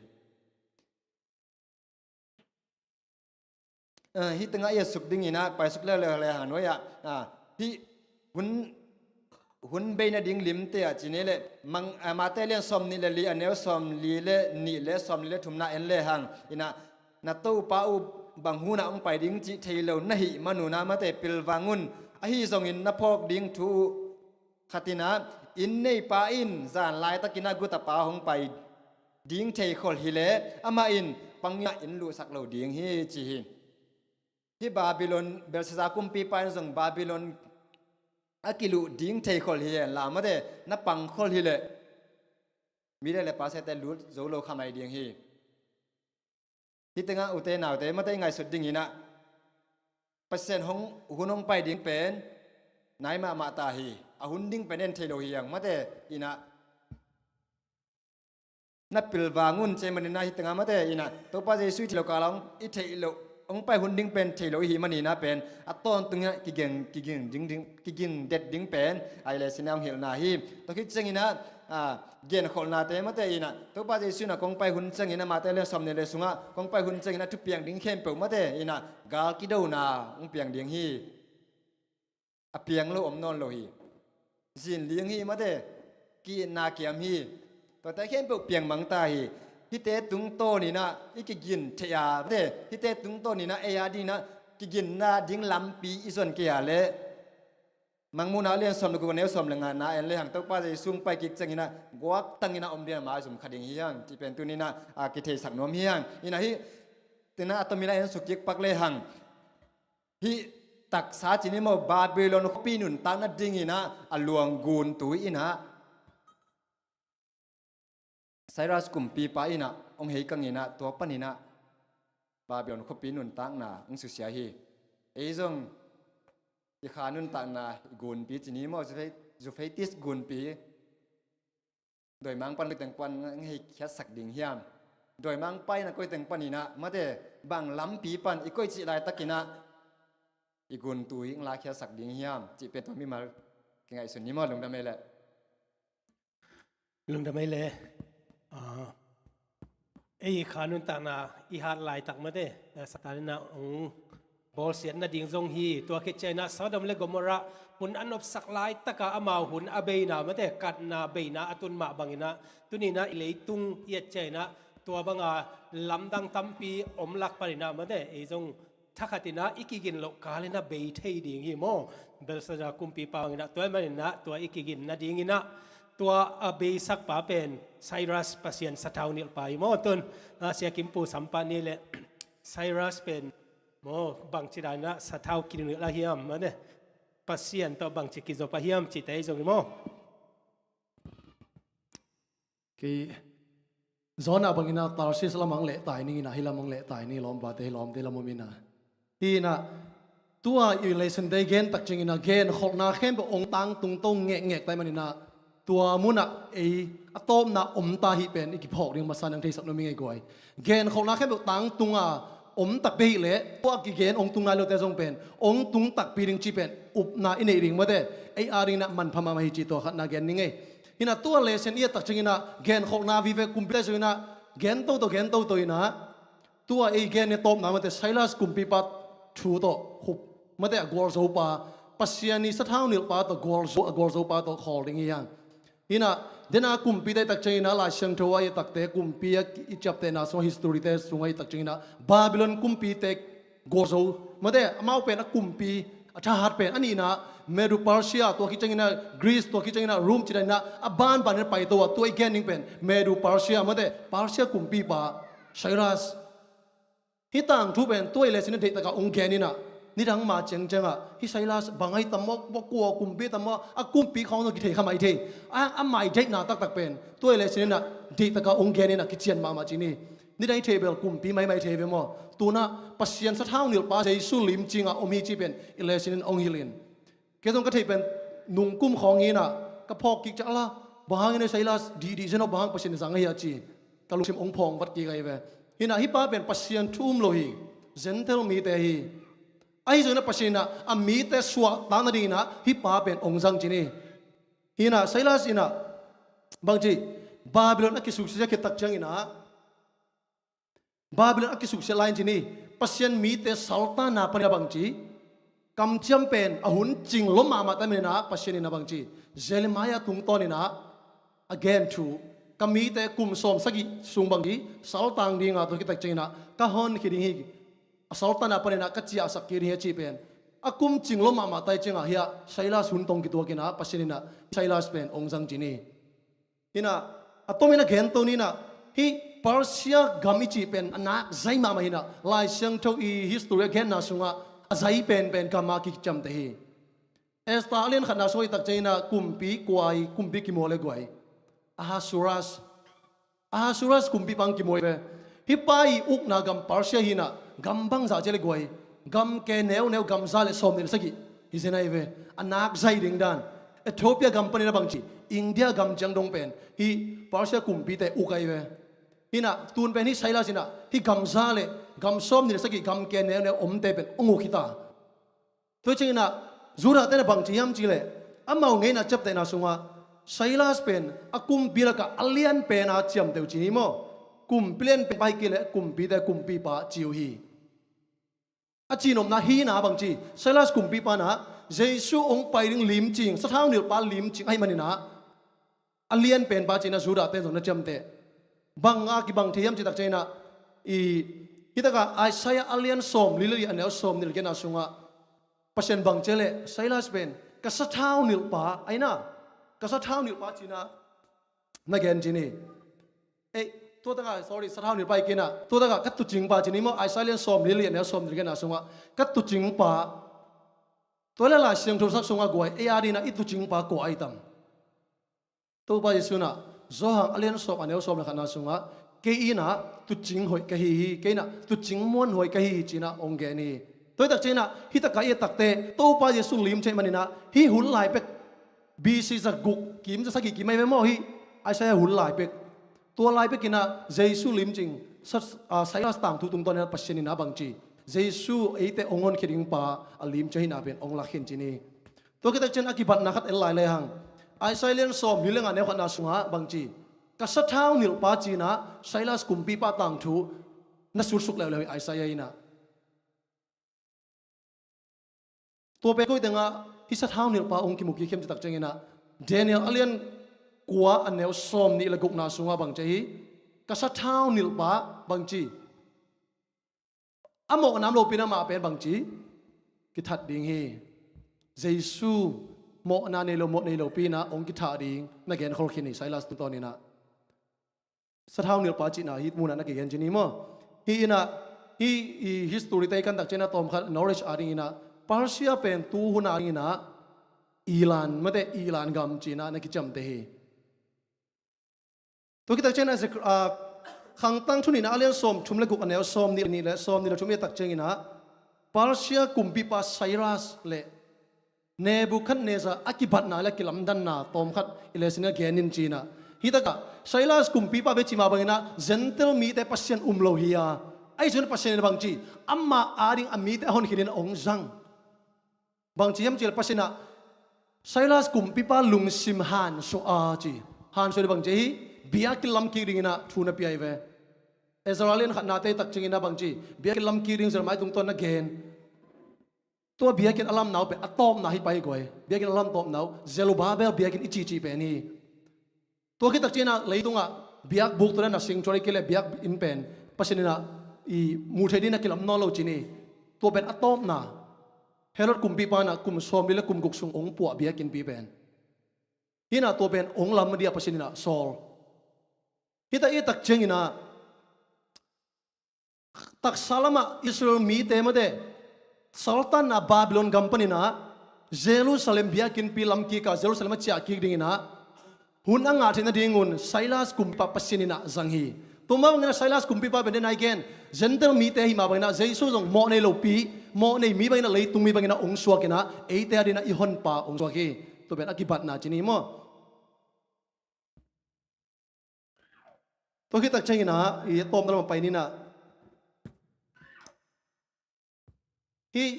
Ah, hih tengah i a suk dinginah paisuk leuleu le hang nuai-ah, ah, hih hun, hun bei nading limte ah cini le mang, ah, Mate lian sawm nih le li a neu sawm li le nih le sawm li le thumna en le hang inah, na Topa uh bang hunah hong pai ding cih thei lo na hih manunah, mate, pilvang un. Ahi zongin na phawk ding thu uh khat inah, inn neipa in zan laitakinah gutapa hong pai ding thei khol hileh amah in pang inah inn luhsak lo ding hi ci hi. Hih Babylon, Belshazzar kumpipa in zong Babylon a kiluh ding thei khol hi hen la, mate, na pang khol hileh Media le Persia te lut zo lo kha mai ding hi. Hih tengah ute naute, mate, i ngaihsut dinginah Pasian hong, hun hong pai ding pen nai mahmah ta hi. A hun ding pen en thei lo hi hang, mate, inah na pilvang un ci maninah hih tengah, mate, inah Topa Jesu i theih loh kala hong, i theih loh, hong pai hun ding pen thei lo i hih maninah pen a tawntung inah kiging, kiging ding, ding, kiging det ding pen a i le sinah hong hilhna hi. Tua khit cianginah, ah, genkholhnate, mate, inah Topa Jesu inah kong pai hun ciangin amahte le sawm nih le sungah kong pai hun ciangin a thupiang ding khempeuh, mate, inah gal kidona hong piang ding hi. A piang lo om nawn lo hi. Zin ling hi, mate, ki-itna kiam hi. Tuate khempeuh piang mang ta hi. Hihte tungtawn inah i kigin theih a, mate, hihte tungtawn inah ei a dinginah kiginna ding lampi i zon kei a leh Mangmuhna lian sawm le guk a neu sawm le ngana en le hang, Topa Jesu hong pai kik cianginah guaktang inah om ding a mai zum kha ding hi hang cih pen tuninah, ah, kitheisak nuam hi hang. Inah hih tengah a tomin a en suk kik pak le hang. Hih taksa cini maw, Babylon khuapi nuntak nadinginah a luang guntu inah Cyrus kumpipa inah hong hei kanginah tua paninah Babylon khuapi nuntakna hong susia hi. Ei zong i kha nuntakna i gunpi cini maw, Euphra-, Euphrates gunpi dawimangpa in koiteng pan hong hei khiatsak ding hiam? Dawimangpa inah koiteng paninah, mate, bang lampi pan i koih cih laitakinah i guntu i hong lakhiatsak ding hiam cih pen tua mimal kingaihsun ni maw, lungdam ei leh. Lungdam ei leh. Ah, Ei kha nuntakna i hat laitak mate, Satan in ah hong bawlsiat nading zong hi. Tua khit ciangin ah Sodom le Gomorrah hun a nopsak laitaka amau hun a beina mate, katna beina a tun mah bangin ah tuni in ah i leitung i et ciangin ah tua banga lamdang tampi om lak panin ah mate, ei zong thakhatin ah i kigin loh kalin ah bei thei ding hi maw? Belshazzar kumpipa bangin ah tua ahih manin ah tua i kigin nadingin ah tua a beisakpa pen Cyrus, Pasian sathau nilhpa hi maw? Tun ah Sia Kim Pu sam pah ni leh, Cyrus pen maw bangci danin ah sathau kinilh a hiam mate, Pasian tawh bangci kizop a hiam cihte ei zong hi maw? Kei Jonah bangin ah Tarshish lamah hong lehtai ning in ah, hih lamah hong lehtai ning, lawmpate, hi lawmte lam om in ah. Hi in ah tua i lesson te i gen tak ciangin ah genkholhna khempeuh hong tangtung to ngekngek ta ahih manin ah tua munah ei a tawpna om ta hi pen i kiphawk ding masa nang theisak nuam ing ei guai. Genkholhna khempeuh tangtung a om takpi ahih leh tua kigen hong tung nai lote zong pen hong tung takpi ding cih pen upna i neih ding mate, ei adingin ah manpha mahmah hi cih tua khatna gen ning ei. Hi in ah tua lesson i et tak ciangin ah genkholhna vive kumpite zong in ah gen toto gen toto in ah tua ei gen ni tawpna mate, Cyrus kumpipa thu tawh khup mate, a gualzopa, Pasian i sathau nilhpa tawh gualzo, a gualzopa tawh khawl ding hi hang. Hi in ah dena kumpite i tak ciangin ah Lai Siangtho a i takte kumpi a i ciaptehna sungah, history te sungah i tak ciangin ah Babylon kumpite gualzo mate, amau pen a kumpi a thahat pen a nihna Medo Persia, tua khit ciangin ah Greece, tua khit ciangin ah Rome ci danin ah a banbanin a paito a, tua i gen ding pen Medo Persia mate, Persia kumpipa Cyrus. Hih tangthu pen tua i lesson in ah deihtaka hong gen in ah nidang ma ciangciang ah hih Cyrus bang ahi tam maw, kua kumpi tam maw, a kumpi khawng zong kithei kha mai thei. A, a mai deihna taktak pen tua i lesson in ah deihtaka hong gen in ah kician mahmah ci ni. Nidang i theih bel kumpi maimai thei ve maw? Tun ah Pasian sathau nilhpa Jesu limcing a om hi cih pen i lesson in hong hilh in. Kei zong ka theih pen nungkum khawng hi in ah ka phawk kik ciang a la, bang hangin ei Cyrus dihdih zen aw, bang hang Pasian zang ahi a ci, ka lungsim hong phawng vat kik ahi ve. Hi in ah hih pa pen Pasian thu um lo hi, Gentile mite hi. Ahi zongin ah Pasian in ah a mite suahtak nadingin ah hih pa pen hong zang ci ni. Hi in ah Cyrus in ah bangci, Babylon a kisuksiat khit tak ciangin ah, Babylon a kisuksiat lai in ci ni, Pasian mite saltanna panin ah bangci, kamciam pen a hun cing lua mahmah ta ahih manin ah Pasian in ah bangci, Jeremiah tungtawnin ah a gen thu, ka mite kum sawm sagih sung bangci saltang ding a, tua khit tak ciangin ah ka honkhia ding hi, a saltanna panin ah ka ciahsak kik ding hi a cih pen a kum cing lua mahmah ta ahih ciangin ah hih ah Cyrus hun tawh kituakin ah Pasian in ah Cyrus pen hong zang ci ni. Hi in ah a tomin a gen to ni in ah, hih Persia gam i cih pen a nak zai mahmah hi in ah, Lai Siangtho i history a genna sungah a zai penpen gam a kiciamteh hi. Esther a lian khatna sungah i tak ciangin ah kumpi kua hi, kumpi kimu le guai, Ahasuerus. Ahasuerus kumpipa hong kimu hi ve. Hih pa i ukna gam Persia hi in ah gam bangzah ci le guai, gam ke neuneu gam za le sawmnih le sagih hi zen ahi ve. A nak zai ding dan, Ethiopia gam panin ah bangci, India gam ciang dong pen hih Persia kumpite uk ahi ve. Hi in ah tun pen hih Cyrus in ah hih gam za le gam sawmnih le sagih, gam ke neuneu omte pen hong uk hi ta. Tua ciangin ah Judahte in ah bangci hiam cih leh, amau ngeina ciaptehna sungah Cyrus pen a kumpi lakah a lianpen a ciamteh uh ci hi maw? Kumpi lianpenpa hi kei leh kumpite kumpipa ci uh hi. A cihnopna hi in ah bangci, Cyrus kumpipa in ah Jesu hong pai ding limcing, sathau nilhpa limcing ahih manin ah a lianpenpa ci in ah Judahte in zong na ciamteh. Bang a kibang thei hiam cih tak ciangin ah, i, hih takah Isaiah a lian sawmli le li, a neu sawmnih le giatna sungah Pasian bang ci leh, Cyrus pen ka sathau nilhpa ahi in ah, ka sathau nilhpa ci in ah na gen ci ni. Eh, tua takah, sorry, sathau nilhpa hi kei in ah, tua takah ka tuucingpa ci ni maw, Isaiah lian sawmli le li, a neu sawmnih le giatna sungah ka tuucingpa. Tua leh Lai Siangtho sak sungah guai, ei adingin ah i tuucingpa kua ahi tam? Topa Jesu in ah Johan a lian sawm, a neu sawm le khatna sungah, kei in ah tuucing hoih ka hi hi, kei in ah tuucing muanhuai ka hi hi ci in ah hong gen hi. Tua hi tak ciangin ah hih takah i et takte Topa Jesu limcing ahih manin ah hih hun lai pek, B C zaguk kim zasagih kim ahi ve maw, hih Isaiah hun lai pek. Tua lai pekin ah Jesu limcing, Sa-, ah, Cyrus tangthu tungtawnin ah Pasian in ah bangci, Jesu eite hong honkhia dingpa a limcing ahihna pen hong lak khin ci ni. Tua khit tak ciang a kibatna khat en lai lehang, Isaiah lian sawmli le nga, neu khatna sungah bangci, Ka sathau nilhpa ci-in ah Silas kumpipa tangthu na sutsuk leuleu hi Isaiah in ah. Tua pen koi tengah hih sathau nilhpa hong kimu kik hiam cih tak ciangin ah, Daniel a lian kua a neu sawmnih le gukna sungah bang ci hi. Ka sathau nilhpa bang ci, a mawhna om lopi-in amah pen bang ci, kithat ding hi. Jesu mawhna nei lo, mawh nei lopi-in ah hong kithah ding na genkhol khin hi Silas tungtawn in ah. Sathau nilhpa cihna hih munah na kigen ci ni maw? Hih in ah, hih i history te i kan tak ciangin ah tawmkhat knowledge adingin ah, Persia pen tu hun adingin ah Iran, mate, Iran gam ci-in ah na kiciamteh hi. Tua khit tak ciangin ah Zek-, ah, Khangtang Thu nihna a lian sawmthum le guk a neu sawmnih le nih le sawmnih le thum i et tak ciangin ah, Persia kumpipa Cyrus le Nebuchadnezzar a kibatna le kilamdanna tawmkhat i lesin a gen in ci-in ah. Hih takah Silas kumpipa bek cih mah bangin ah Gentile mite Pasian um lo hi a, ahi zongin Pasian in bang ci, amah ading a mite a honkhiat in hong zang. Bang ci hiam cih leh Pasian in ah Silas kumpipa lungsim hansuah a ci. Hansuah in bang ci hi, biakinn lam kik dingin ah thu na pia hi ve. Ezra lian khatna te tak ciangin ah bang ci, biakinn lam kik ding Jeremiah tungtawn na gen. Tua biakinn a lamna uh pen a tawpna hi pai guai. Biakinn a lam tawpna uh Zerubbabel biakinn i cihcih pen hi. Tua khit tak ciangin ah leitungah biakbuk, tua dan a sanctuary kei le biakinn pen Pasian in ah i muh theih dingin a kilam nawn lo ci ni. Tua pen a tawpna, Herod kumpipa in ah kum sawmli le kum guk sung hong puah biakinnpi pen. Hih in ah tua pen hong lam ding a Pasian in ah sawl. Hih tak, hih tak ciangin ah taksa lamah Israel mite mate saltanna Babylon gam panin ah Jerusalem biakinnpi lam kik a, Jerusalem a ciah kik dingin ah hun a ngah theih nadingun Silas kumpipa Pasian in ah zang hi. Tua mah bangin ah Silas kumpipa pen den a i gen Gentile mite hi mah bangin ah Jesu zong mawh nei lopi, mawh nei mi bangin ah, leitung mi bangin ah hong suak in ah eite adingin ah i honpa hong suak hi. Tua pen a kibatna ci ni maw? Tua khit tak ciangin ah, i tawpna lam a pai ni in ah. Hih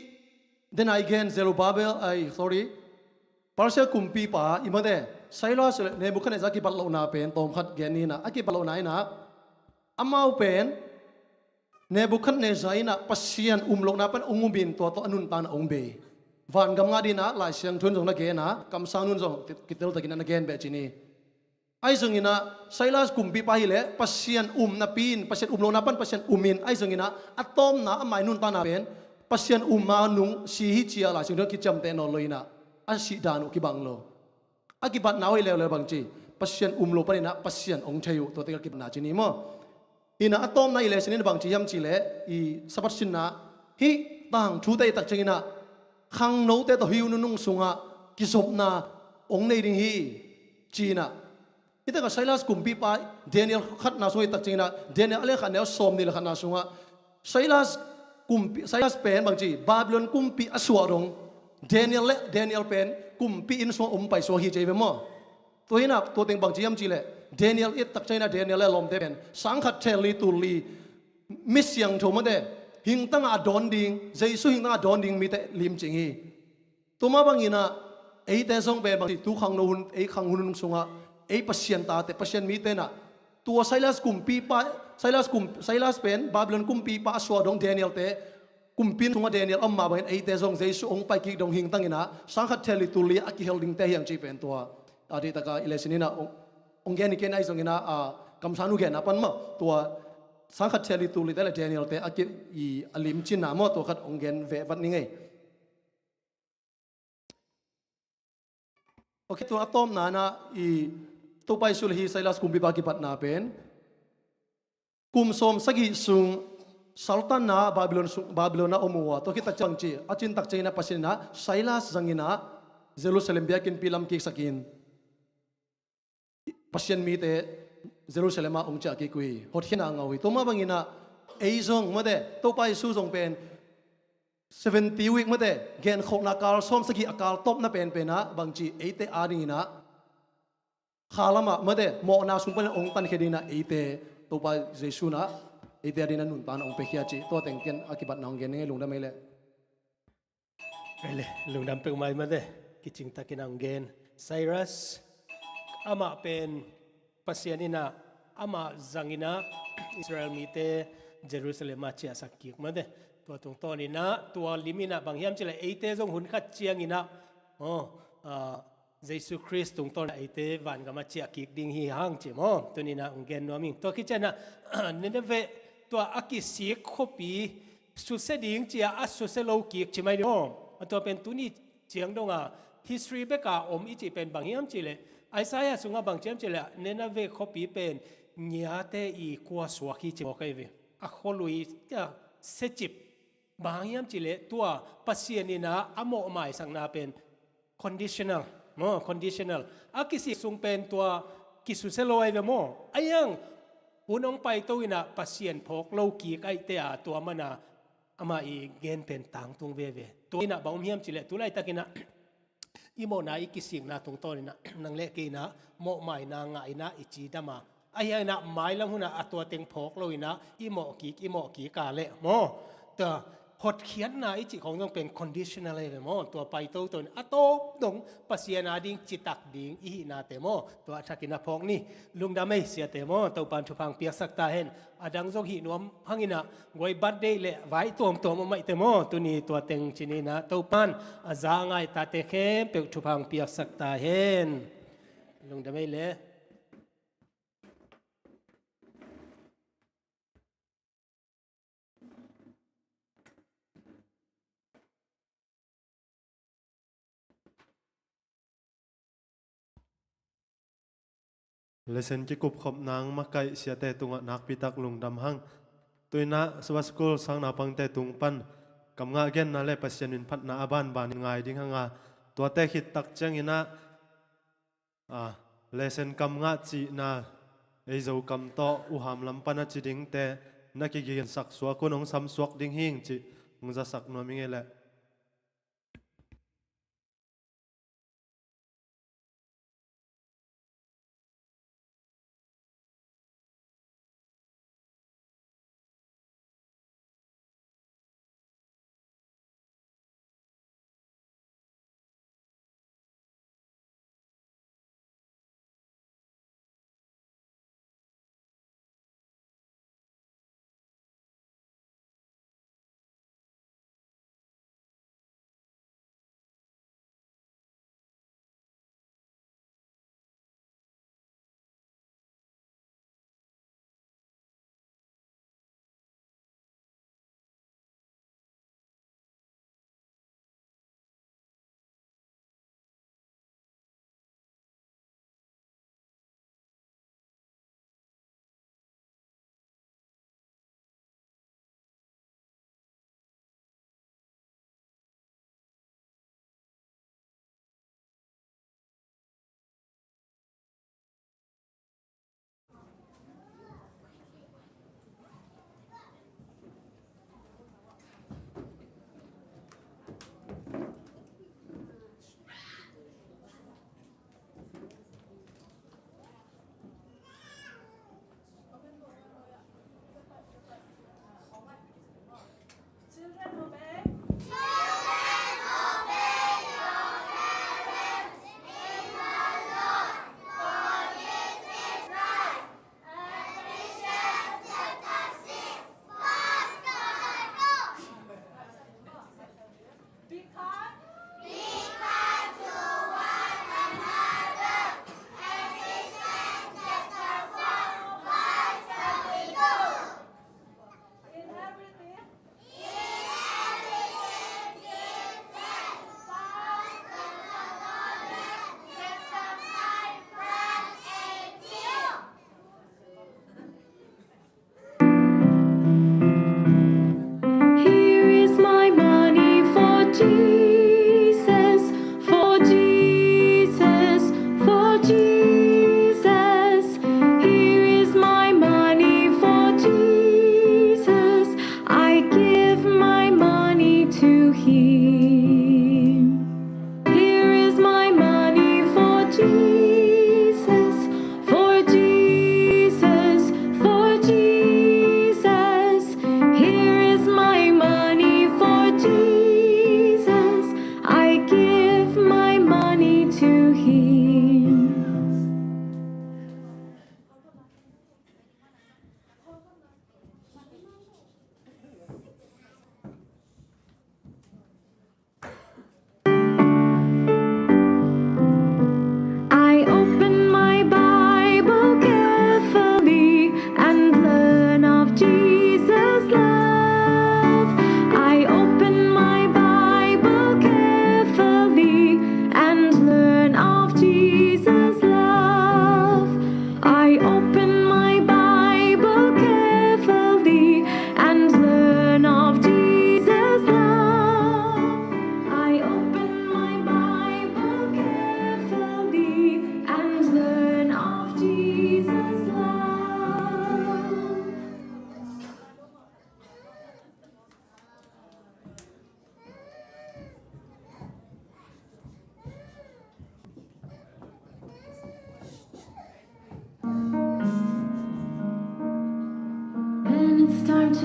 den a i gen Zerubbabel, ai, sorry, Persia kumpipa i mate Cyrus le Nebuchadnezzar kibat lohna pen tawmkhat gen ni in ah, a kibat lohna in ah, amau pen Nebuchadnezzar in ah Pasian um lohna pan hong um in tua tawh a nuntakna hong bei. Vangam ngah dingin ah Lai Siangtho in zong na gen a, kamsang nu in zong kitel takin ah na gen beh ci ni. Ahi zongin ah Cyrus kumpipa hi leh Pasian um napi in, Pasian um lohna pan Pasian um in, ahi zongin ah a tawpna amah i nuntakna pen Pasian um a nung si hi ci-a Lai Siangtho in kiciamteh nawn lo in ah, a sih dan uh kibang lo. A kibatna uh hi leuleu bang ci, Pasian um lo panin ah Pasian hong thei uh, tua teng a kibatna ci ni maw? Hi in ah a tawpna i lesin in bang ci hiam cih leh, i Sabbath sinna, hih tangthute i tak ciangin ah khangnote tawh hih hun nunung sungah kizopna hong nei ding hi ci-in ah. Hih takah Cyrus kumpipa, Daniel khatna sungah i tak ciangin ah, Daniel a lian khat neu sawmnih le khatna sungah Cyrus kumpi, Cyrus pen bang ci, Babylon kumpi a suah dong Daniel le Daniel pen kumpi inn sungah om paisuak hi ci hi ve maw? Tua hi in ah tua teng bang ci hiam cih leh, Daniel i et tak ciangin ah Daniel le a lawmte pen sang khat thel li tul li mi siangtho mate, hingtang a dawn ding, Jesu hingtang a dawn ding mite limcing hi. Tua mah bangin ah eite zong pen bang ci, tu khangno hun, ei khang hun sungah ei Pasian tate, Pasian mite in ah tua Cyrus kumpipa, Cyrus kum, Cyrus pen Babylon kumpipa a suah dong Daniel-te, kumpi inn sungah Daniel a om mah bangin eite zong Jesu hong pai kik dong hingtang in ah sang khat thel li tul li a kihel dingte hi hang cih pen tua a dihtaka i lesin in ah hong, hong gen hi kei in ah, ahi zongin ah, a, kamsang nu genna pan maw, tua sang khat thel li tul lite le Daniel-te a ki, i, a limcinna maw, tua khat hong gen ve vat ning ei. Ok, tua a tawpna in ah i Topa Jesu le hih Cyrus kumpipa kibatna pen kum sawm sagih sung saltanna Babylon sung, Babylon ah om uh a, tua khit tak ciang ci, a cin tak ciangin ah Pasian in ah Cyrus zangin ah Jerusalem biakinnpi lam kiksakin Pasian mite Jerusalem ah hong ciah kik uh hi. Hotkhiatna a ngah uh hi. Tua mah bangin ah ei zong mate, Topa Jesu zong pen seventy week mate, genkholhna kal sawm sagih a kal tawpna penpen ah bang ci, eite adingin ah kha lamah mate, mawhna sung panin hong tankhia dingin ah eite, Topa Jesu in ah eite adingin ah nuntakna hong piakhia ci. Tua teng ken a kibatna hong gen ning ei, lungdam ei leh. Ei leh, lungdam peuhmah ei mate, kicingtakin hong gen. Cyrus, amah pen Pasian in ah amah zangin ah Israel mite Jerusalem ah ciahsak kik mate. Tua tungtawn in ah tua lim in ah bang hiam cih leh eite zong hun khat ciangin ah, aw, ah, Jesu Khrist tungtawn ah eite vangam ah ciah kik ding hi hang ci maw. Tuni in ah hong gen nuam ing. Tua khit ciangin ah Nineveh tua a kisik khuapi susia ding ci-a a susia lo kik ci mai ding maw. A tua pen tuni ciang dong a history bek a om i cih pen bang hiam cih leh Isaiah sungah bang ci hiam cih leh Nineveh khuapi pen ngiate i kua suak hi ci mawk ahi ve. A khualui, a, siacip. Bang hiam cih leh tua Pasian in ah a mawhmaisakna pen conditional maw, conditional. A kisik sung pen tua kisusia lo ahi ve maw. A hiang hun hong paito in ah Pasian phawk lo kik ahihte a tua man a amah i gen pen tangtung veve. Tua in ah bang om hiam cih leh tu laitakin ah i mawhna i kisikna tungtawn in ah nang le kei in ah mawhmaina ngah in ah i cidam a, a hiang in ah mailam hun ah a tua teng phawk lo in ah i mawh kik, i mawh kik a leh maw, tua hotkhiatna i cih khawng zong pen conditional ahi ve maw. Tua paito to in a tawp dong Pasian a ding citak ding i hihnate maw, tua a thakin ah phawk ni. Lungdam ei siate maw, Topan thupha hong piaksak ta hen. A dang zong hih nuam hang in ah guai birthday leh vai tuamtuam om maihte maw, tuni tua teng ci ni in ah Topan a za a ngai tate khempeuh thupha hong piaksak ta hen. Lungdam ei le. Lesson kikupkhop nang makaih siate tungah nakpitak lungdam hang. Tu in ah Sabbath School sang naupangte tung pan kam ngah genna le Pasian min phatna a banban in ngai ding hang a, tuate khit tak ciangin ah, a, lesson kam ngah cihna ei Zokam tawh uham lam pan a ci dingte na kiginsak suak un hong samsuak ding hing cih hong zasak nuam ing ei leh.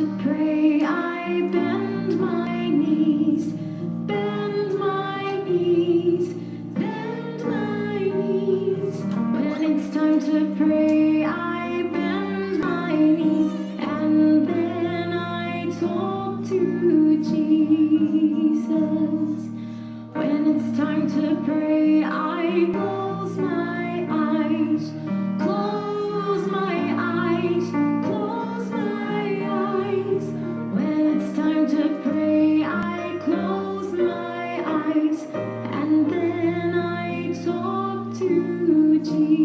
Pray, I bend my knees, bend my knees, bend my knees. When it's time to pray, I bend my knees, and then I talk to Jesus. When it's time to pray, I close my eyes, close my eyes, close my eyes. When it's time to pray, I close my eyes, and then I talk to Jesus.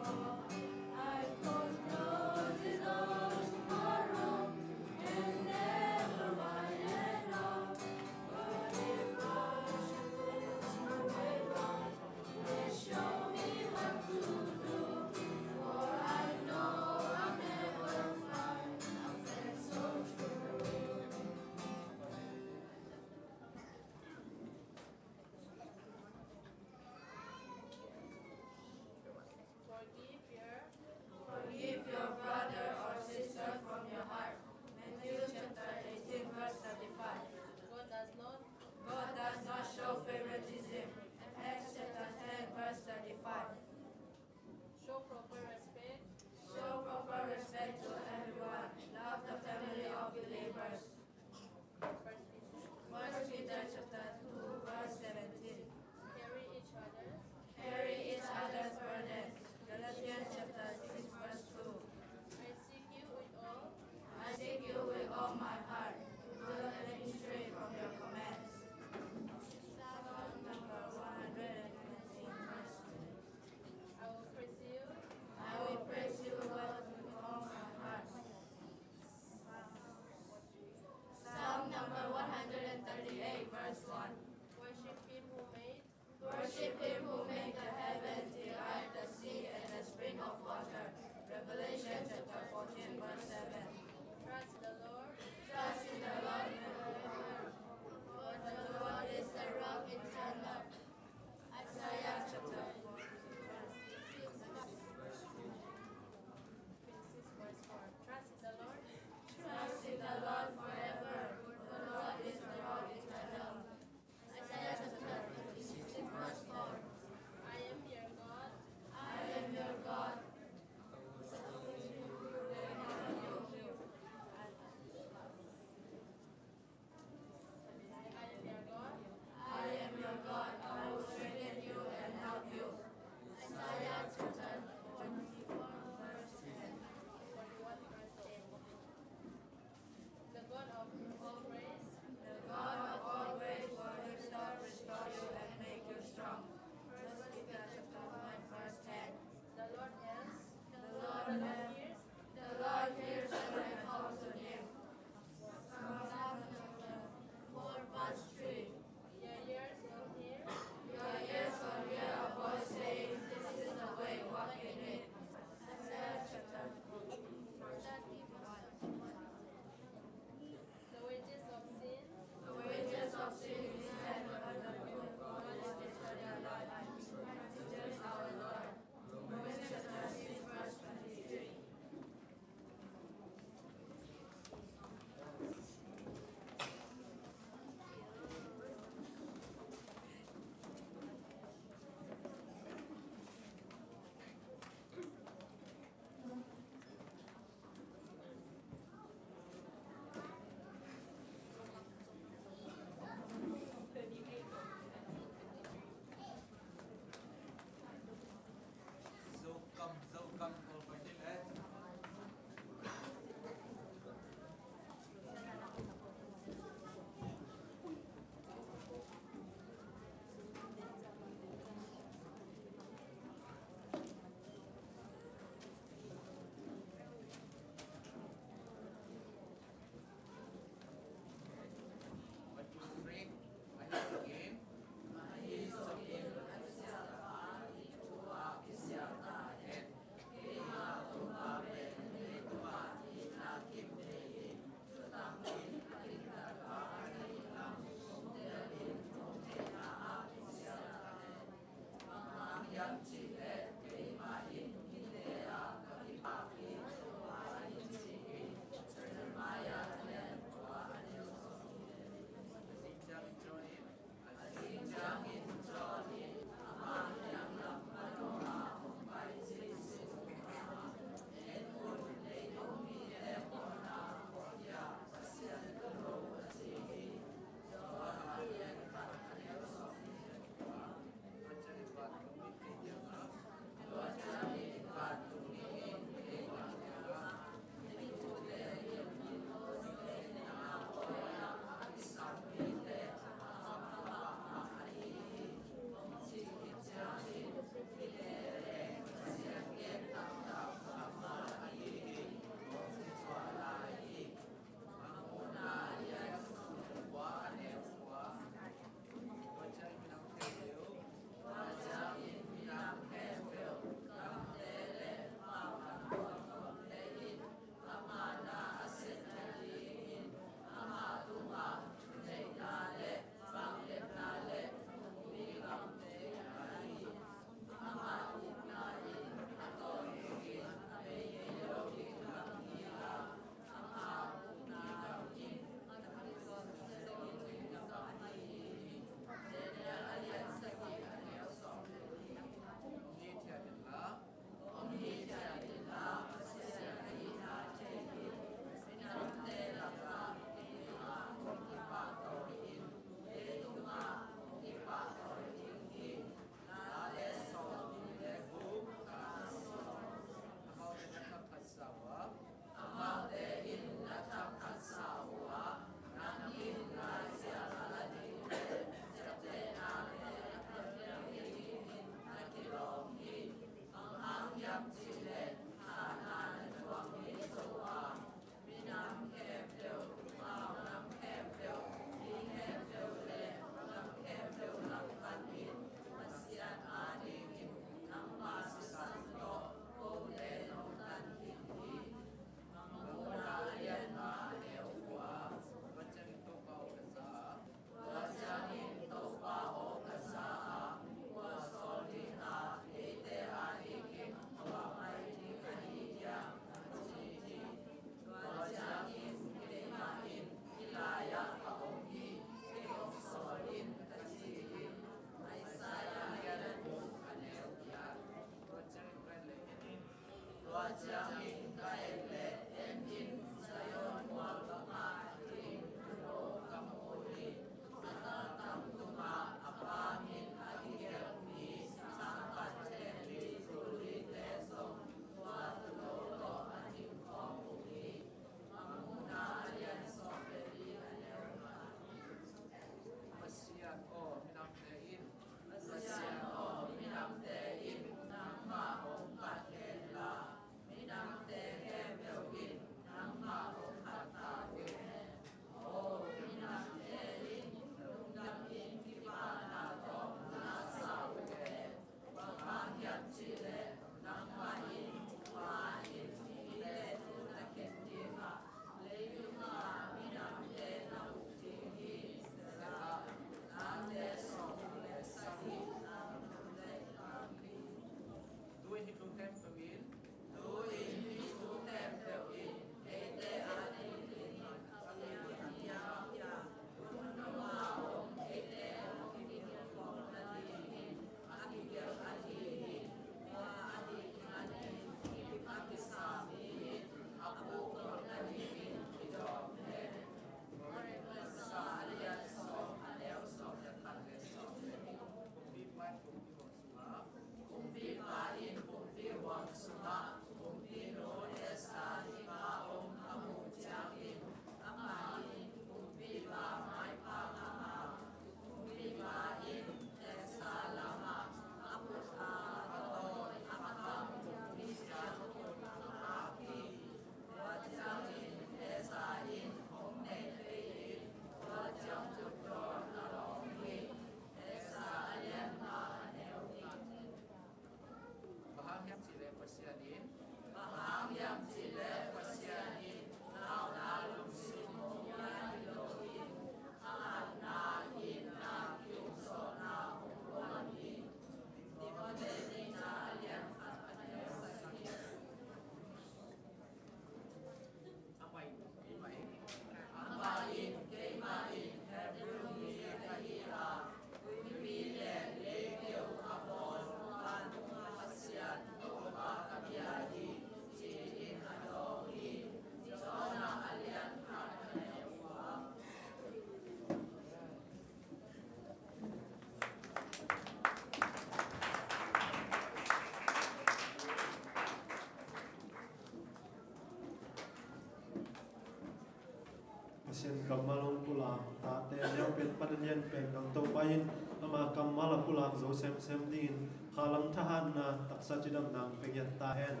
Pasian kammal hong pulak tate neu pen pan a lian pen dang Topa in ama kammal a pulak zo semsem dingin khalam thahatna taksa cidamna hong pia ngiat ta hen.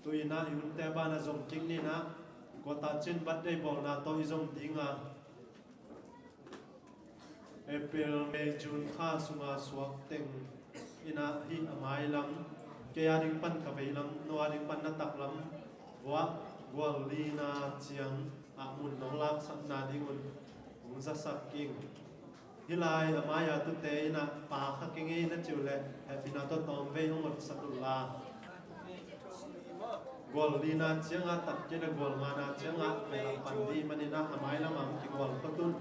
Tu-in ah i hunte banah zom kik ni in ah, quarter cin birthday bawlna tawh i zom ding a, April, May, June kha sunga suak teng in ah hih a mailam, kei a ding pan ka veilam, no a ding pan na taklam uah gual lina ciang ah mun nong laksakna dingun hong zasak ing. Hih lai a mai-a tute in ah pa kha kei ngei na ci uh leh hehpihna tawh tawmvei hong otsak un la. Gual lina ciangah tat kei leh gual ngana ciangah veilam pan ding manin ah a mailam ah hong kigual phot un.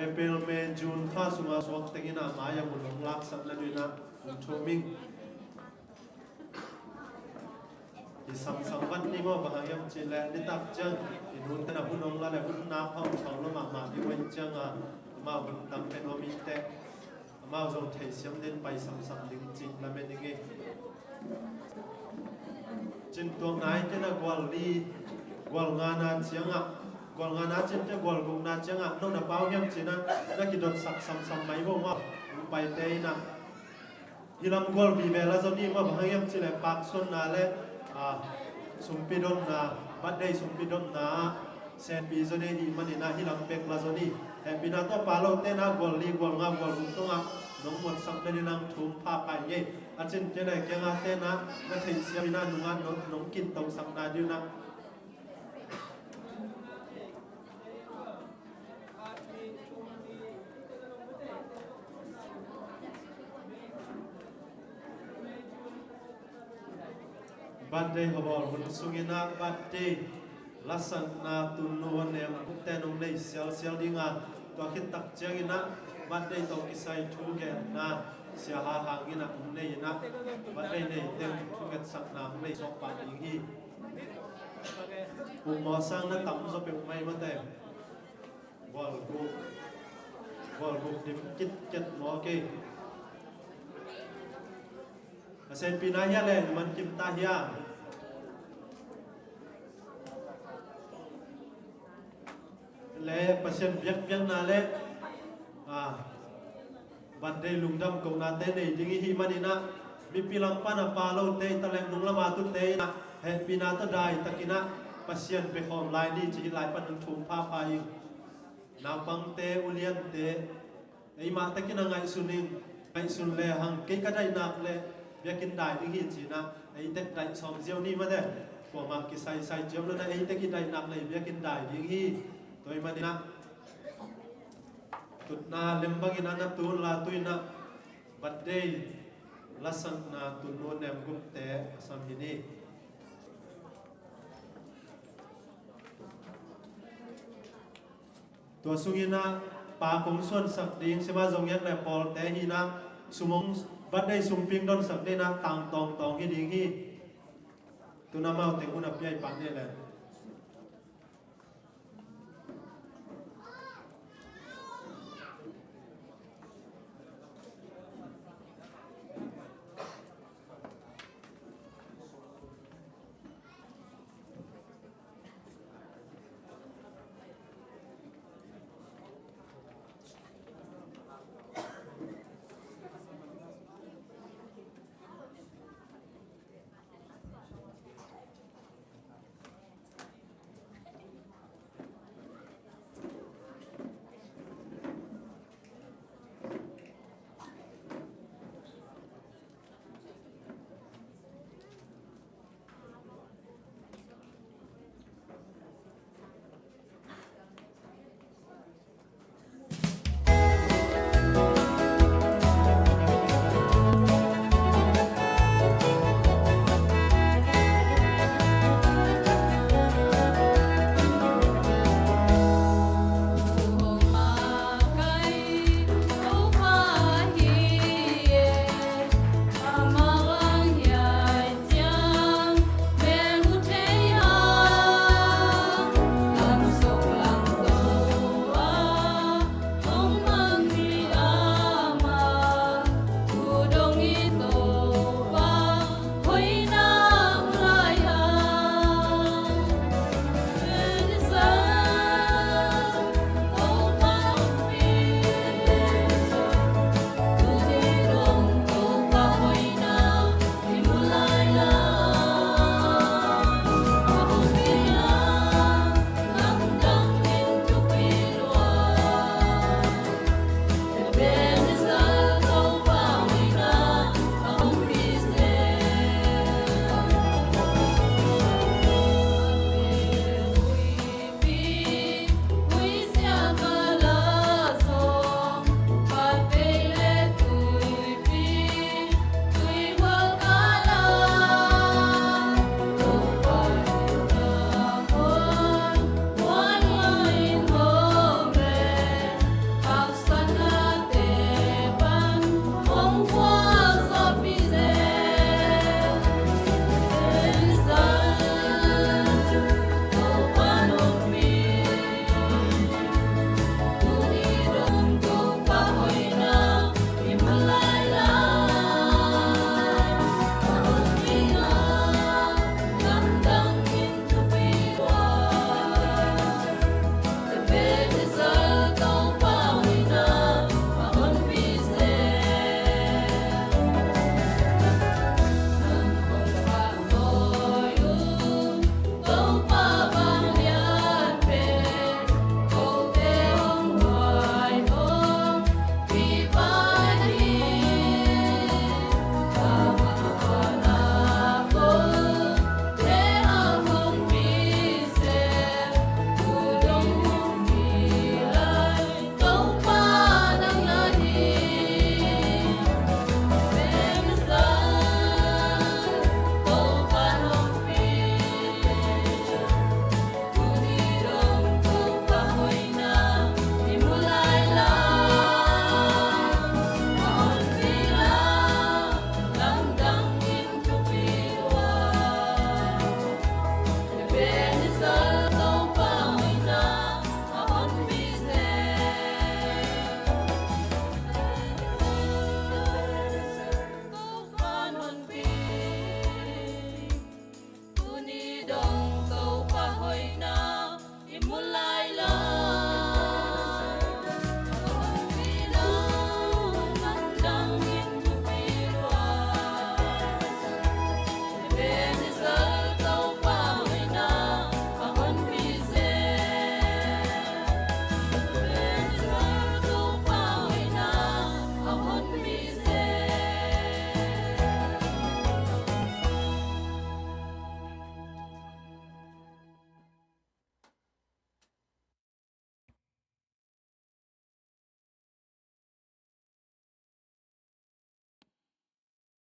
April, May, June kha sunga suak teng in ah mai-a mun hong laksak na ding in ah hong thum ing. I samsam vat ni maw, bang hang hiam cih leh nitak ciang i nute na hun hong la leh hun nak hong thau lo mahmah ding uh ahih ciangin amau hun tam pen om inteh, amau zong theisiam ding pai samsam ding cih lamen ing ei. Cin tuak nai kei in ah gual li, gual ngana ciangah, gual ngana cin kei gual gukna ciangah no na pau hiam ci in ah na kidotsak samsam mai bo maw, hong paite in ah. Hih lam gual vive la zaw ni maw, bang hang hiam cih leh paksuanna leh, ah, sumpi dotna, birthday sumpi dotna ah senpi zaw ni ahih manin ah hih lam bek la zaw ni. Hehpihna tawh pa lote in ah gual li, gual nga, gual guk tungah nong muatsak nading in ah hong thum phapha ing ei. A cin kei leh kei ngate in ah na theihsiam in ah nungah nong, nong kintohsak nading in ah. Birthday hawbawl hun sungin ah birthday lasakna Tun Nu Huan Nem Guk te nong nei sialsial ding a, tua khit tak ciangin ah birthday tawh kisai thugenna Sia Ha Hang in ah hong nei in ah birthday nei teng thungetsakna hong nei suak pah ding hi. Uk maw, sang na tam zaw peuhmah mate. Gual guk, gual guk dim kitket maw kei. A senpi na hia leh na man kim ta hia. Leh Pasian biakpiakna leh, ah, birthday lungdam kohnate nei ding i hih manin ah, mipi lam pan a pa lote i taleh nung lam a tute in ah hehpihna tawh daitakin ah Pasian bekhawm lai ni ci hih lai pan hong thum phapha ing. Naupangte, uliante, eimah tekin a ngaihsun ing, ngaihsun lehang kei ka daih nak leh biakinn dai ding hi ci in ah, ei tek daih sawm ziau ni mate. Kuamah kisaisai ciam lo in ah ei tek i daih nak leh i biakinn dai ding hi. Tua ahih manin ah tutna lem bangin ah na tun la, tu-in ah birthday lasakna Tun Nu Nem Guk te a sam hi ni. Tua sungin ah pa kong suansak ding, Sia Ma Zong Ngiak leh pawlte hi in ah, sum hong, birthday sumpi hong donsak ding in ah tang tawngtawng hi ding hi. Tu-in amau teng hun a piai pah ni leh.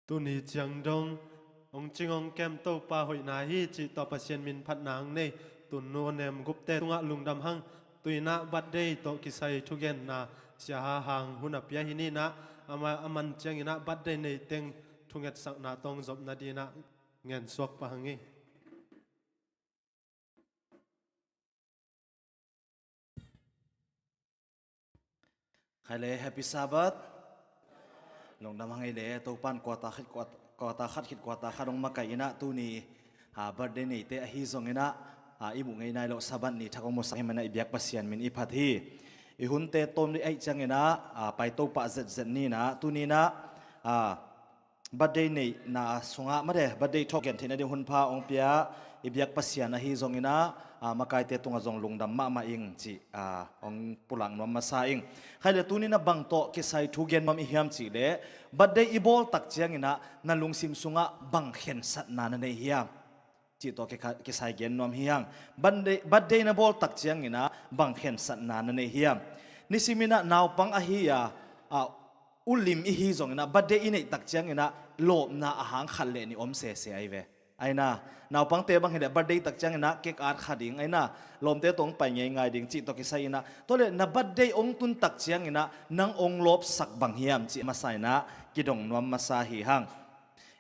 Tuni ciang dong hong cing hong kem Topa hoihna hi cih tawh Pasian min phatna hong nei Tun Nu Nem Gupte tungah lungdam hang. Tu-in ah birthday tawh kisai thugenna Sia Ha Hang hun a pia hi in ah, amah a man ciangin ah birthday nei teng thungetsakna tawh zopna dingin ah ngen suak pah hang hi. Khai le, Happy Sabbath. Lungdam hang ei le, Topa'n quarter khat, quarter, quarter khat khit quarter khat hong makaih in ah, tuni, ah, birthday neite ahi zongin ah, ah, i muh ngei nai loh Sabbath ni thak hong musak hi manin ah i biak Pasian min i phat hi. I hunte tawm dih ahih ciangin ah, ah, paito pah zetzet ni in ah, tuni in ah, ah, birthday neihna sungah mate, birthday talk gen theihna ding hunpha hong pia i biak Pasian ahi zongin ah, ah, makaite tungah zong lungdam mahmah ing cih, ah, hong pulak nuam masa ing. Khai le, tuni in ah bang tawh kisai thu gen nuam i hiam cih leh, birthday i bawl tak ciangin ah na lungsim sungah bang khensatna na nei hiam cih tawh kikha-, kisai gen nuam hi hang. Birthday, birthday na bawl tak ciangin ah bang khensatna na nei hiam? Nisimin ah naupang ahi a, ah, u lim i hi zongin ah, birthday i neih tak ciangin ah lawpna a hang khat le nih om sese ahi ve. Ahi in ah, naupangte bang hi leh birthday tak ciangin ah cake at kha ding, ahi in ah, lawmte tawh hong pai ngeingai ding cih tawh kisai in ah, tua leh na birthday hong tun tak ciangin ah nang hong lawpsak bang hiam cih masa in ah kidong nuam masa hi hang.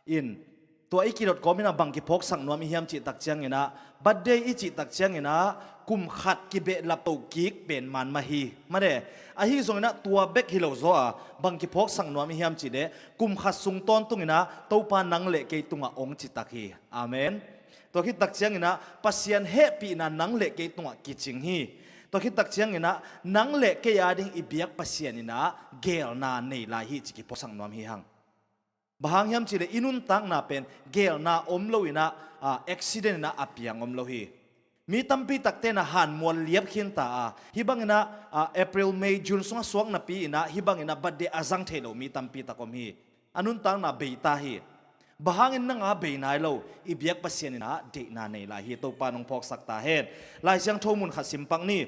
In, tua i kidot kawmin ah bang kiphawksak nuam i hiam cih tak ciangin ah, birthday i cih tak ciangin ah kum khat kibehlap to kik pen man mah hi. Mate, ahi zongin ah tua bek hi lo zaw a, bang kiphawksak nuam i hiam cih leh, kum khat sung tawntungin ah Topa nang le kei tungah hong citak hi. Amen. Tua khit tak ciangin ah Pasian hehpihna nang le kei tungah kicing hi. Tua khit tak ciangin ah nang le kei ading i biak Pasian in ah geelna nei lai hi cih kiphawksak nuam hi hang. Bang hang hiam cih leh i nuntakna pen geelna om lo in ah, ah, accident in ah a piang om lo hi. Mi tampi takte in ah hanmual liap khinta a, hih bangin ah, ah, April, May, June sungah suak napi in ah hih bangin ah birthday a zang thei lo mi tampi tak om hi. A nuntakna beita hi. Bang hangin nang a bei nai lo? I biak Pasian in ah deihna nei lai hi, Topa in hong phawksak ta hen. Lai Siangtho mun khat sim pak ni.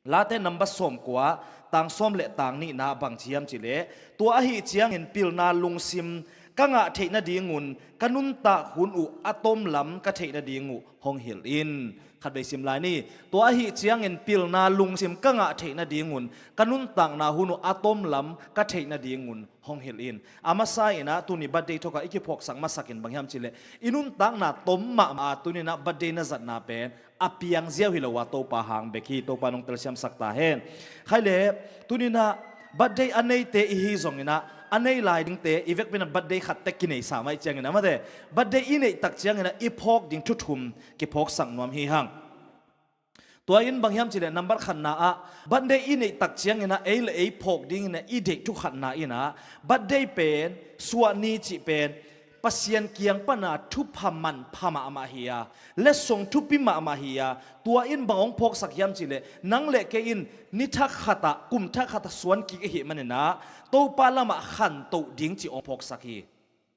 Late number sawmkua, tang sawm le tang nihna bang ci hiam cih leh, tua ahih ciangin pilna lungsim ka ngah theih nadingun ka nuntak hun uh a tomlam ka theih nading uh hong hilh in. Khatvei sim lai ni. Tua ahih ciangin pilna lungsim ka ngah theih nadingun ka nuntakna hun uh a tomlam ka theih nadingun hong hilh in. A masa in ah tuni birthday thawkah i kiphawksak masak in bang hiam cih leh, i nuntakna tom mahmah a tuni in ah birthday na zatna pen a piang ziau hi lo a, Topa hang bek hi. Topa in hong telsiamsak ta hen. Khai le, tuni in ah birthday a neite i hi zongin ah, a nei lai dingte, i vekpi in ah birthday khat tek kinei sa mai ciangin ah mate, birthday i neih tak ciangin ah i phawk ding thu thum kiphawksak nuam hi hang. Tua in bang hiam cih leh, number khatna ah, birthday i neih tak ciangin ah ei le ei phawk dingin ah i deih thu khatna in ah, birthday pen, suahni cih pen Pasian kiang pan a thupha manpha mahmah hi a, letsong thupi mahmah hi a, tua in bang hong phawksak hiam cih leh, nang le kei in ni thak khat ah, kum thak khat ah suan kik i hih manin ah Topa lamah khantoh ding cih hong phawksak hi.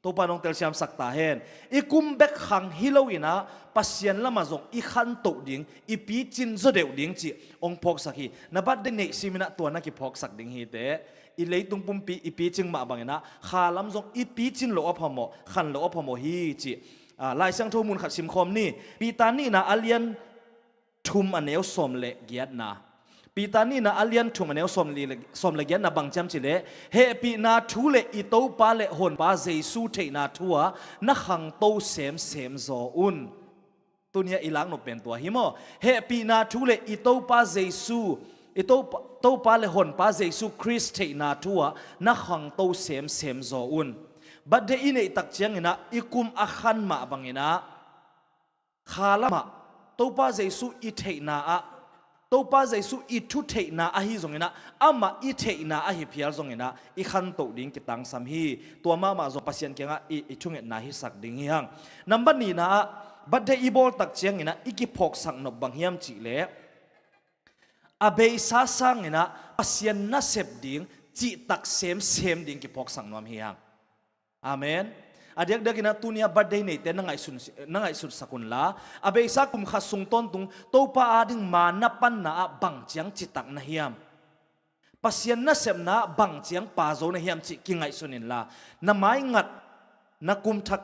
Topa in hong telsiamsak ta hen. I kum bek khang hi lo in ah Pasian lamah zong i khantoh ding, i picin zaw deuh ding cih hong phawksak hi. Na birthday neih simin ah tua na kiphawksak ding hi teh. I leitung pumpi i picing mah bangin ah kha lam zong i picin loh a phamawh, khan loh a phamawh hi cih, ah, Lai Siangtho mun khat simkhawm ni. Peter nihna a lian thum a neu sawm le giatna. Peter nihna a lian thum a neu sawm le, sawm le giatna bang ci hiam cih leh, hehpihna thu le i Topa le Honpa Jesu theihna thu ah na khangto semsem zaw un. Tuni a i laknop pen tua hi maw? Hehpihna thu le i Topa Jesu, i Topa, Topa le Honpa Jesu Khrist theihna thu ah na khangto semsem zaw un. Birthday i neih tak ciangin ah i kum a khan mah bangin ah kha lamah Topa Jesu i theihna ah, Topa Jesu i thu theihna ahi zongin ah, amah i theihna ahi phial zongin ah i khantoh ding kitangsam hi. Tua mahmah zong Pasian kiangah i, i thungetna hisak ding hi hang. Number nihna ah, birthday i bawl tak ciangin ah i kiphawksak nop bang hiam cih leh, a beisa sangin ah Pasian nasep ding cihtak semsem ding kiphawksak nuam hi hang. Amen. A diakdiakin ah tuni a birthday neite na ngaihsun, na ngaihsutsak unla, a beisa kum khat sung tawntung Topa ading ma na panna ah bang ciang citak na hiam? Pasian nasepna ah bang ciang pazo na hiam cih kingaihsun inla, na maingat na kum thak,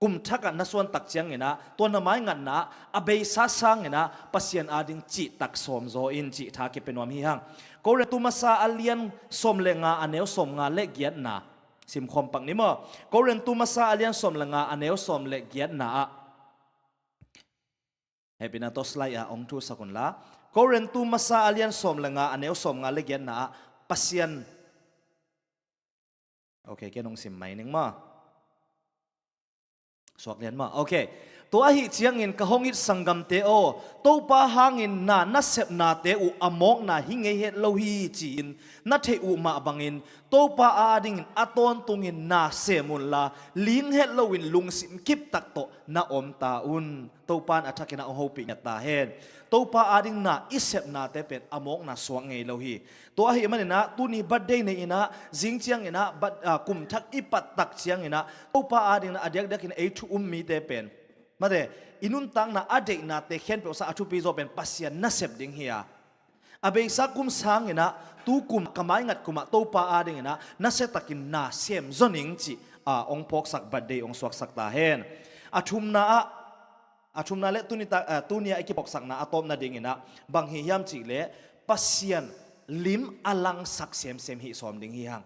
kum thak ah na suan tak ciangin ah, tua na maingatna ah a beisa sangin ah Pasian ading cihtak sawm zaw in cih tha kipia nuam hi hang. Korintu masa a lian sawm le nga a neu sawm nga le giatna simkhawm pak ni maw? Korintu masa a lian sawm le nga a neu sawm le giatna ah. Hehpihna tawh slide ah hong thusak un la. Korintu masa a lian sawm le nga a neu sawm nga le giatna ah Pasian. Ok, ken hong sim mai ning maw? Suak lian maw? Ok. Tua ahih ciangin ka hong it sanggamte aw, Topa hangin na nasepnate uh a mawkna hi ngei het lo hi ci-in na theih uh mah bangin Topa adingin a tawntungin na sem unla, ling het loin lungsim kiptak tawh na om ta un. Topa in a thakin ah hong hopih ngiat ta hen. Topa ading na i sepnate pen a mawkna suak ngei lo hi. Tua ahih manin ah tuni birthday nei in ah, zing ciangin ah, bat-, ah, kum thak i pat tak ciangin ah Topa adingin ah a diakdiakin ei thu um mite pen, mate, i nuntakna a deihnate khempeuhsa a thupi zaw pen Pasian nasep ding hi a, a beisa kum sangin ah tu kum ka maingat kum ah Topa adingin ah nasiatakin na sem zaw ning cih, ah, hong phawksak birthday hong suaksak ta hen. A thumna ah, a thumna le tuni ta, ah, tuni ah i kiphawksakna a tawpna dingin ah bang hi hiam cih leh Pasian lim a langsak semsem hih sawm ding hi hang.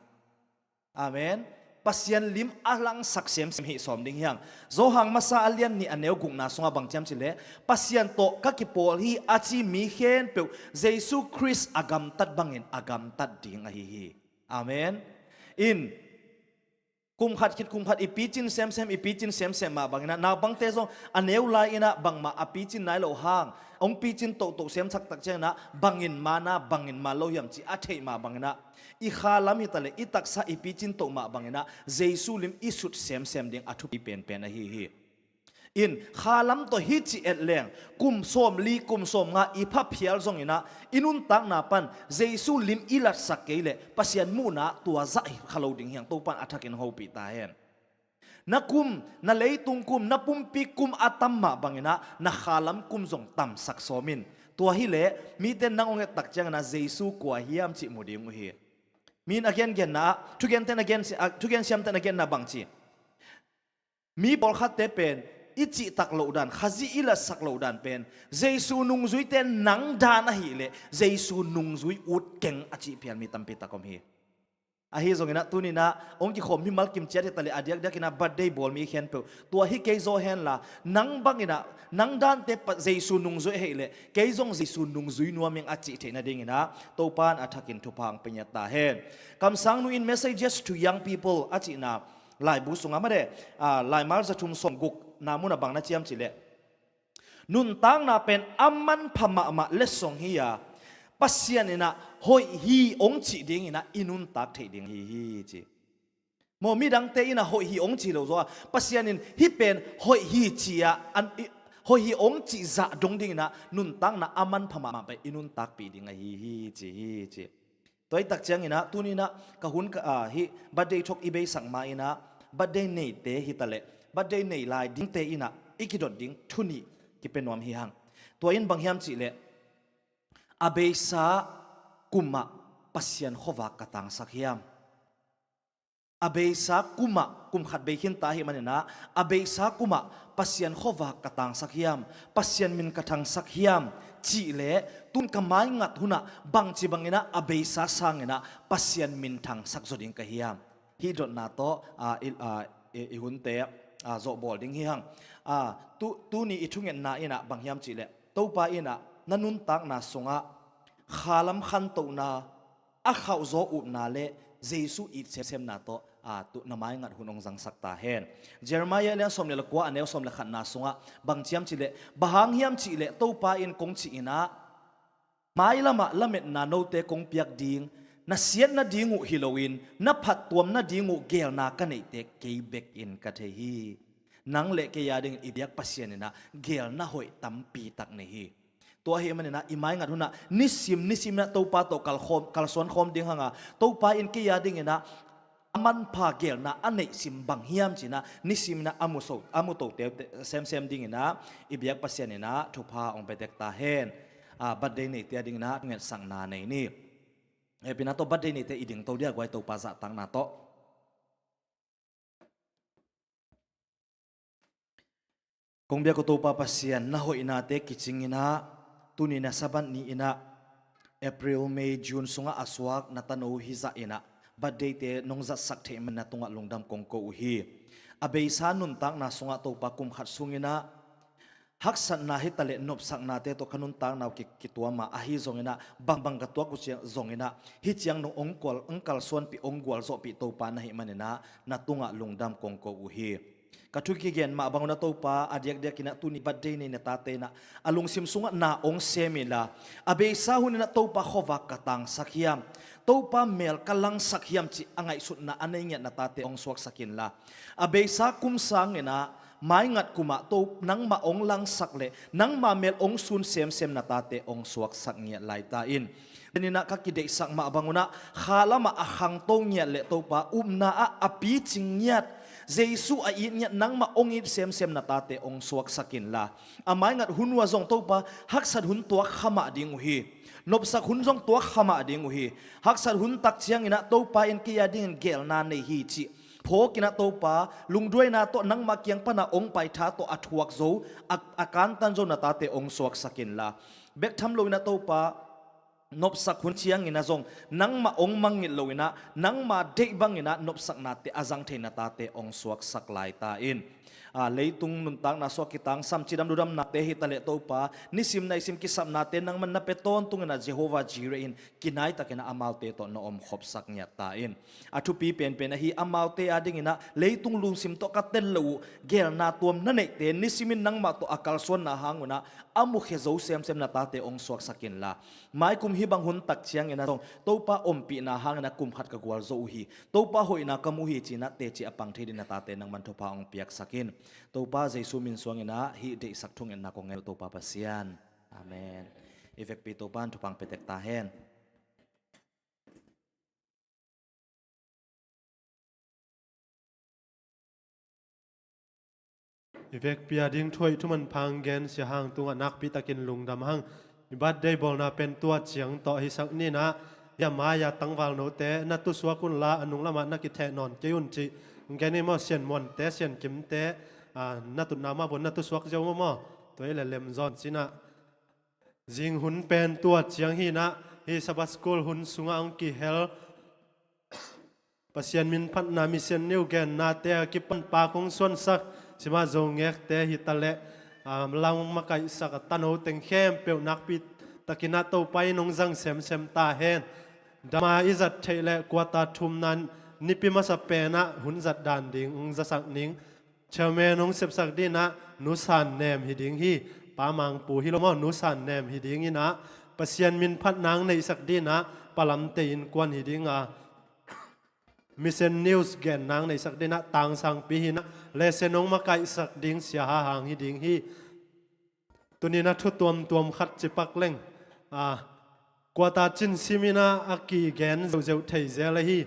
Amen. Pasian lim a langsak semsem hih sawm ding hi hang. Johan masa a lian nih a neu gukna sungah bang ci hiam cih leh, Pasian tawh ka kipawl hi a ci mi khempeuh Jesu Khrist a gamtat bangin a gamtat ding ahi hi. Amen. In, kum khat khit kum khat i picin semsem, i picin semsem mah bangin ah naupangte zong a neu lai-in ah bangmah a picin nai loh hang, hong picin tohtoh semsak tak ciangin ah bangin man a, bangin man lo hiam cih a theih mah bangin ah, i kha lam hi ta leh i taksa i picin toh mah bangin ah Jesu lim i sut semsem ding a thupi penpen ahi hi. In, kha lam tawh hih ci et leng, kum sawmli, kum sawmnga i pha phial zongin ah i nuntakna pan Jesu lim i latsak kei leh Pasian muhna ah tua zah hi kha lo ding hi hang. Topa in a thakin hopih ta hen. Na kum, na leitung kum, na pumpi kum a tam mah bangin ah na kha lam kum zong tamsak sawm in. Tua hi leh mite in nang hong et tak ciangin ah Jesu kua hiam cih mu ding uh hi. Mi in a gengenna ah, thugente in a gen, ah, thugen siamte in a genna bang ci, mi pawlkhatte pen i cihtak loh dan, Khazih i latsak loh dan pen Jesu nungzuite nang dan ahih leh Jesu nungzui ut keng a cih phial mi tampi tak om hi. Ahi zongin ah tuni in ah hong kikhawm mimal kim ciat hi ta leh a diakdiakin ah birthday bawl mi khempeuh, tua hi kei zaw hen la, nang bangin ah, nang dante pa Jesu nungzui ahih leh kei zong Jesu nungzui nuam ing a cih theih nadingin ah Topa in a thakin thupha hong pia ngiat ta hen. Kamsang nu in Messages to Young People a cihna laibu sungah mate, ah, laimal za thum sawm gukna mun ah bang na ci hiam cih leh, nuntakna pen a manpha mahmah letsong hi a, Pasian in ah hoih hi hong cih dingin ah i nuntak theih ding ahi hi ci. Maw, midangte in ah hoih hi hong ci lo zaw a, Pasian in hih pen hoih hi ci a, an, i, hoih hi hong cih zah dong dingin ah nuntakna a manpha mahmah pen i nuntakpih ding ahi hi ci hi ci. Tua hi tak ciangin ah tuni in ah ka hun ka, ah, hih birthday thok i beisak ma in ah birthday neite hi ta leh birthday nei lai dingte in ah i kidot ding thu nih kipia nuam hi hang. Tua in bang hiam cih leh, a beisa kum ah Pasian khuavak ka tangsak hiam? A beisa kum ah, kum khat bei khin ta ahih manin ah, a beisa kum ah Pasian khuavak ka tangsak hiam, Pasian min ka thangsak hiam cih leh, tun ka maingat hun ah bangci bangin ah a beisa sangin ah Pasian min thangsak zaw ding ka hiam? Hih dotna tawh, ah, i, ah, i, i hunte, ah, zawhbawl ding hi hang. Ah, tu, tuni i thungetna in ah bang hiam cih leh, Topa in ah na nuntakna sungah khalam khantohna, a khauhzaw upna le Jesu it semsemna tawh, aa, tu na maingat hun hong zangsak ta hen. Jeremiah lian sawm le kua a neu sawm le khatna sungah bang ci hiam cih leh, bang hang hiam cih leh Topa in kong cih in ah, mailamah lametna note kong piak ding, na siat nading uh hi loin na phattuam nading uh geelna ka neihte kei bekin ka thei hi. Nang le kei a dingin i biak Pasian in ah geelna hoih tampi tak nei hi. Tua ahih manin ah i maingat hun ah nisim nisim in ah Topa tawh kalkhawm, kalsuan khawm ding hang a, Topa in kei a dingin ah a manpha geelna a neihsim bang hiam ci-in ah nisim in ah a mu so, a mu to teu semsem dingin ah i biak Pasian in ah thupha hong pia tek ta hen. Aa, birthday neite a dingin ah thungetsakna nei ni. Hehpihna tawh birthday neite i dingto dia guai, Topa zahtakna tawh. Kong biak uh Topa Pasian, na hoihnate kicing in ah, tuni na Sabbath ni in ah, April, May, June sungah a suak na tano hi zah in ah, birthday-te nong zatsak theih man na tungah lungdam kong ko uh hi. A beisa nuntakna sungah Topa kum khat sung in ah, haksatna hi taleh nopsaknate tawh ka nuntakna uh ki-, kituam a, ahi zong in ah, bangbang ka tuak uh ciang zong in ah, hih ciang nong ong kual, ong kalsuanpih, ong gualzawhpih Topa na hih man in ah, na tungah lungdam kong ko uh hi. Ka thu kigen mah bang un ah Topa, a diakdiak in ah tuni birthday nei na tate in ah, a lungsim sungah na ong sem inla, a beisa hun in ah Topa khuavak ka tangsak hiam, Topa mel ka langsak hiam cih a ngaihsutna a nei ngiat na tate ong suaksak inla, a beisa kum sang in ah maingat kum ah To, nangmah ong langsak leh nangma mel ong sun semsem na tate ong suaksak ngiat lai ta in. Tuni in ah ka kideihsak mah bang un ah, kha lamah a khangto ngiat leh Topa, upna ah a picing ngiat, Jesu a it ngiat, nangmah ong it semsem na tate ong suaksak inla, a maingat hun uh ah zong Topa, haksat hun tuak kha mah ding uh hi. Nopsak hun zong tuak kha mah ding uh hi. Haksat hun tak ciang in ah Topa in kei a dingin geelna nei hi cih phawk in ah Topa, lungduaina tawh nangmah kiang pan a ong pai tha tawh a thuak zo, a, a kantan zo na tate ong suaksak inla, bek tham lo in ah Topa, nopsak hun ciang in ah zong nangmah ong mangngilh lo in ah, nangma deih bang in ah nopsaknate a zang thei na tate ong suaksak lai ta in. A, leitung nuntakna sungah kitangsam, cidam ludamnate hi taleh Topa, nisim naisim kisapnate nangman na pia tawntung in ah Jehovah Jireh in kinai tak in ah amaute tawh na omkhopsak ngiat ta in. A thupi penpen ahi, amaute a ding in ah leitung lungsim tawh ka tel loh uh, geelna tuam na neihte nisim in nangmah tawh a kalsuanna hang un ah a mukhia zo semsem na tate ong suaksak inla, mai kum hih bang hun tak ciang in ah zong Topa ompihna hang in ah kum khat ka gualzo uh hi, Topa hoihna ka mu hi ci in ah teci a pang thei ding na tate nangman thupha ong piaksak in. Topa Jesu min suang in ah hih deihsak thungetna kong ngen uh Topa Pasian. Amen. I vekpi Topa in thupha ong pia tek ta hen. I vekpi a ding thu hoih thumanpha gen Sia Hang tungah nakpi takin lungdam hang. I birthday bawlna pen tua ciang tawh hisak ni in ah, hih a mai-a tangvalnote na tusuak unla, a nung lamah na kitheh nawn kei un cih gen hi maw. Sian Muante, Sian Kimte, a, na tutna mah bun na tusuak ziau maw maw. Tua hi leh lem zaw un ci in ah, zing hun pen tua ciang hi in ah, hih Sabbath School hun sungah hong kihel Pasian min phatna, Mission News gennate a kipan Pa kong suansak Sia Zo Ngekte hi taleh, a, lang makaihsak a tano teng khempeuh nakpi takin ah Topa in hong zang semsem ta hen. Dam a i zat theih leh quarter thumna nipi masa pen ah hun zat dan ding hong zasak ning. Chairman hong sepsak ding in ah Nu San Nem hi ding hi. Pa Mangpu hi lo maw, Nu San Nem hi ding in ah, Pasian min phatna hong neihsak ding in ah Pa Lamte innkuan hi ding a, Mission News genna hong neihsak ding in ah Tang Sangpi hi in ah, lesson hong makaihsak ding Sia Ha Hang hi ding hi. Tuni in ah thu tuamtuam khat ci pak leng, a, quarter cin sim in ah a kigen zeuhzeuh thei zel ahi.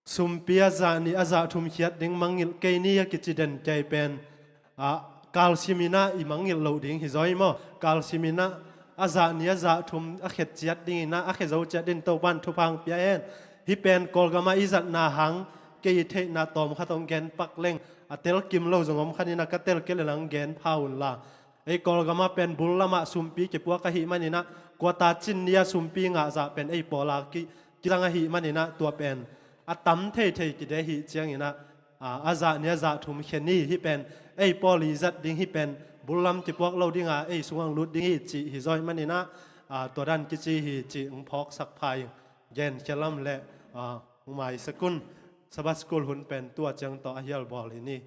Sumpi a zah nih a zah thum khiat ding mangngilh kei ni a kici den kei pen, a, kalsim in ah i mangngilh loh ding hi zaw hi maw. Kalsim in ah a zah nih a zah thum a khe ciat ding in ah, a khe zo ciat ding Topa in thupha hong pia hen. Hih pen Kawlgam ah i zatna hang kei i theihna tawm khat hong gen pak leng, a tel kim lo zong om khat in ah, ka tel kei leh hong gen pha unla. Ei Kawlgam ah pen bul lamah sumpi kipuak ahih man in ah, quarter cin ni a sumpi ngah zah pen ei pawl a ki, kizang ahih man in ah, tua pen a tam theithei kideih ahih ciang in ah, a, a zah nih a zah thum khe ni, hih pen ei pawl i zat ding, hih pen bul lam kipuak lo ding a, ei sungah hong lut ding hi cih hi zaw ahih man in ah, a, tua dan kici hi cih hong phawksak pha ing. Genkhia lam leh, a, hong maisak un. Sabbath School hun pen tua ciang tawh a hial bawl hi ni.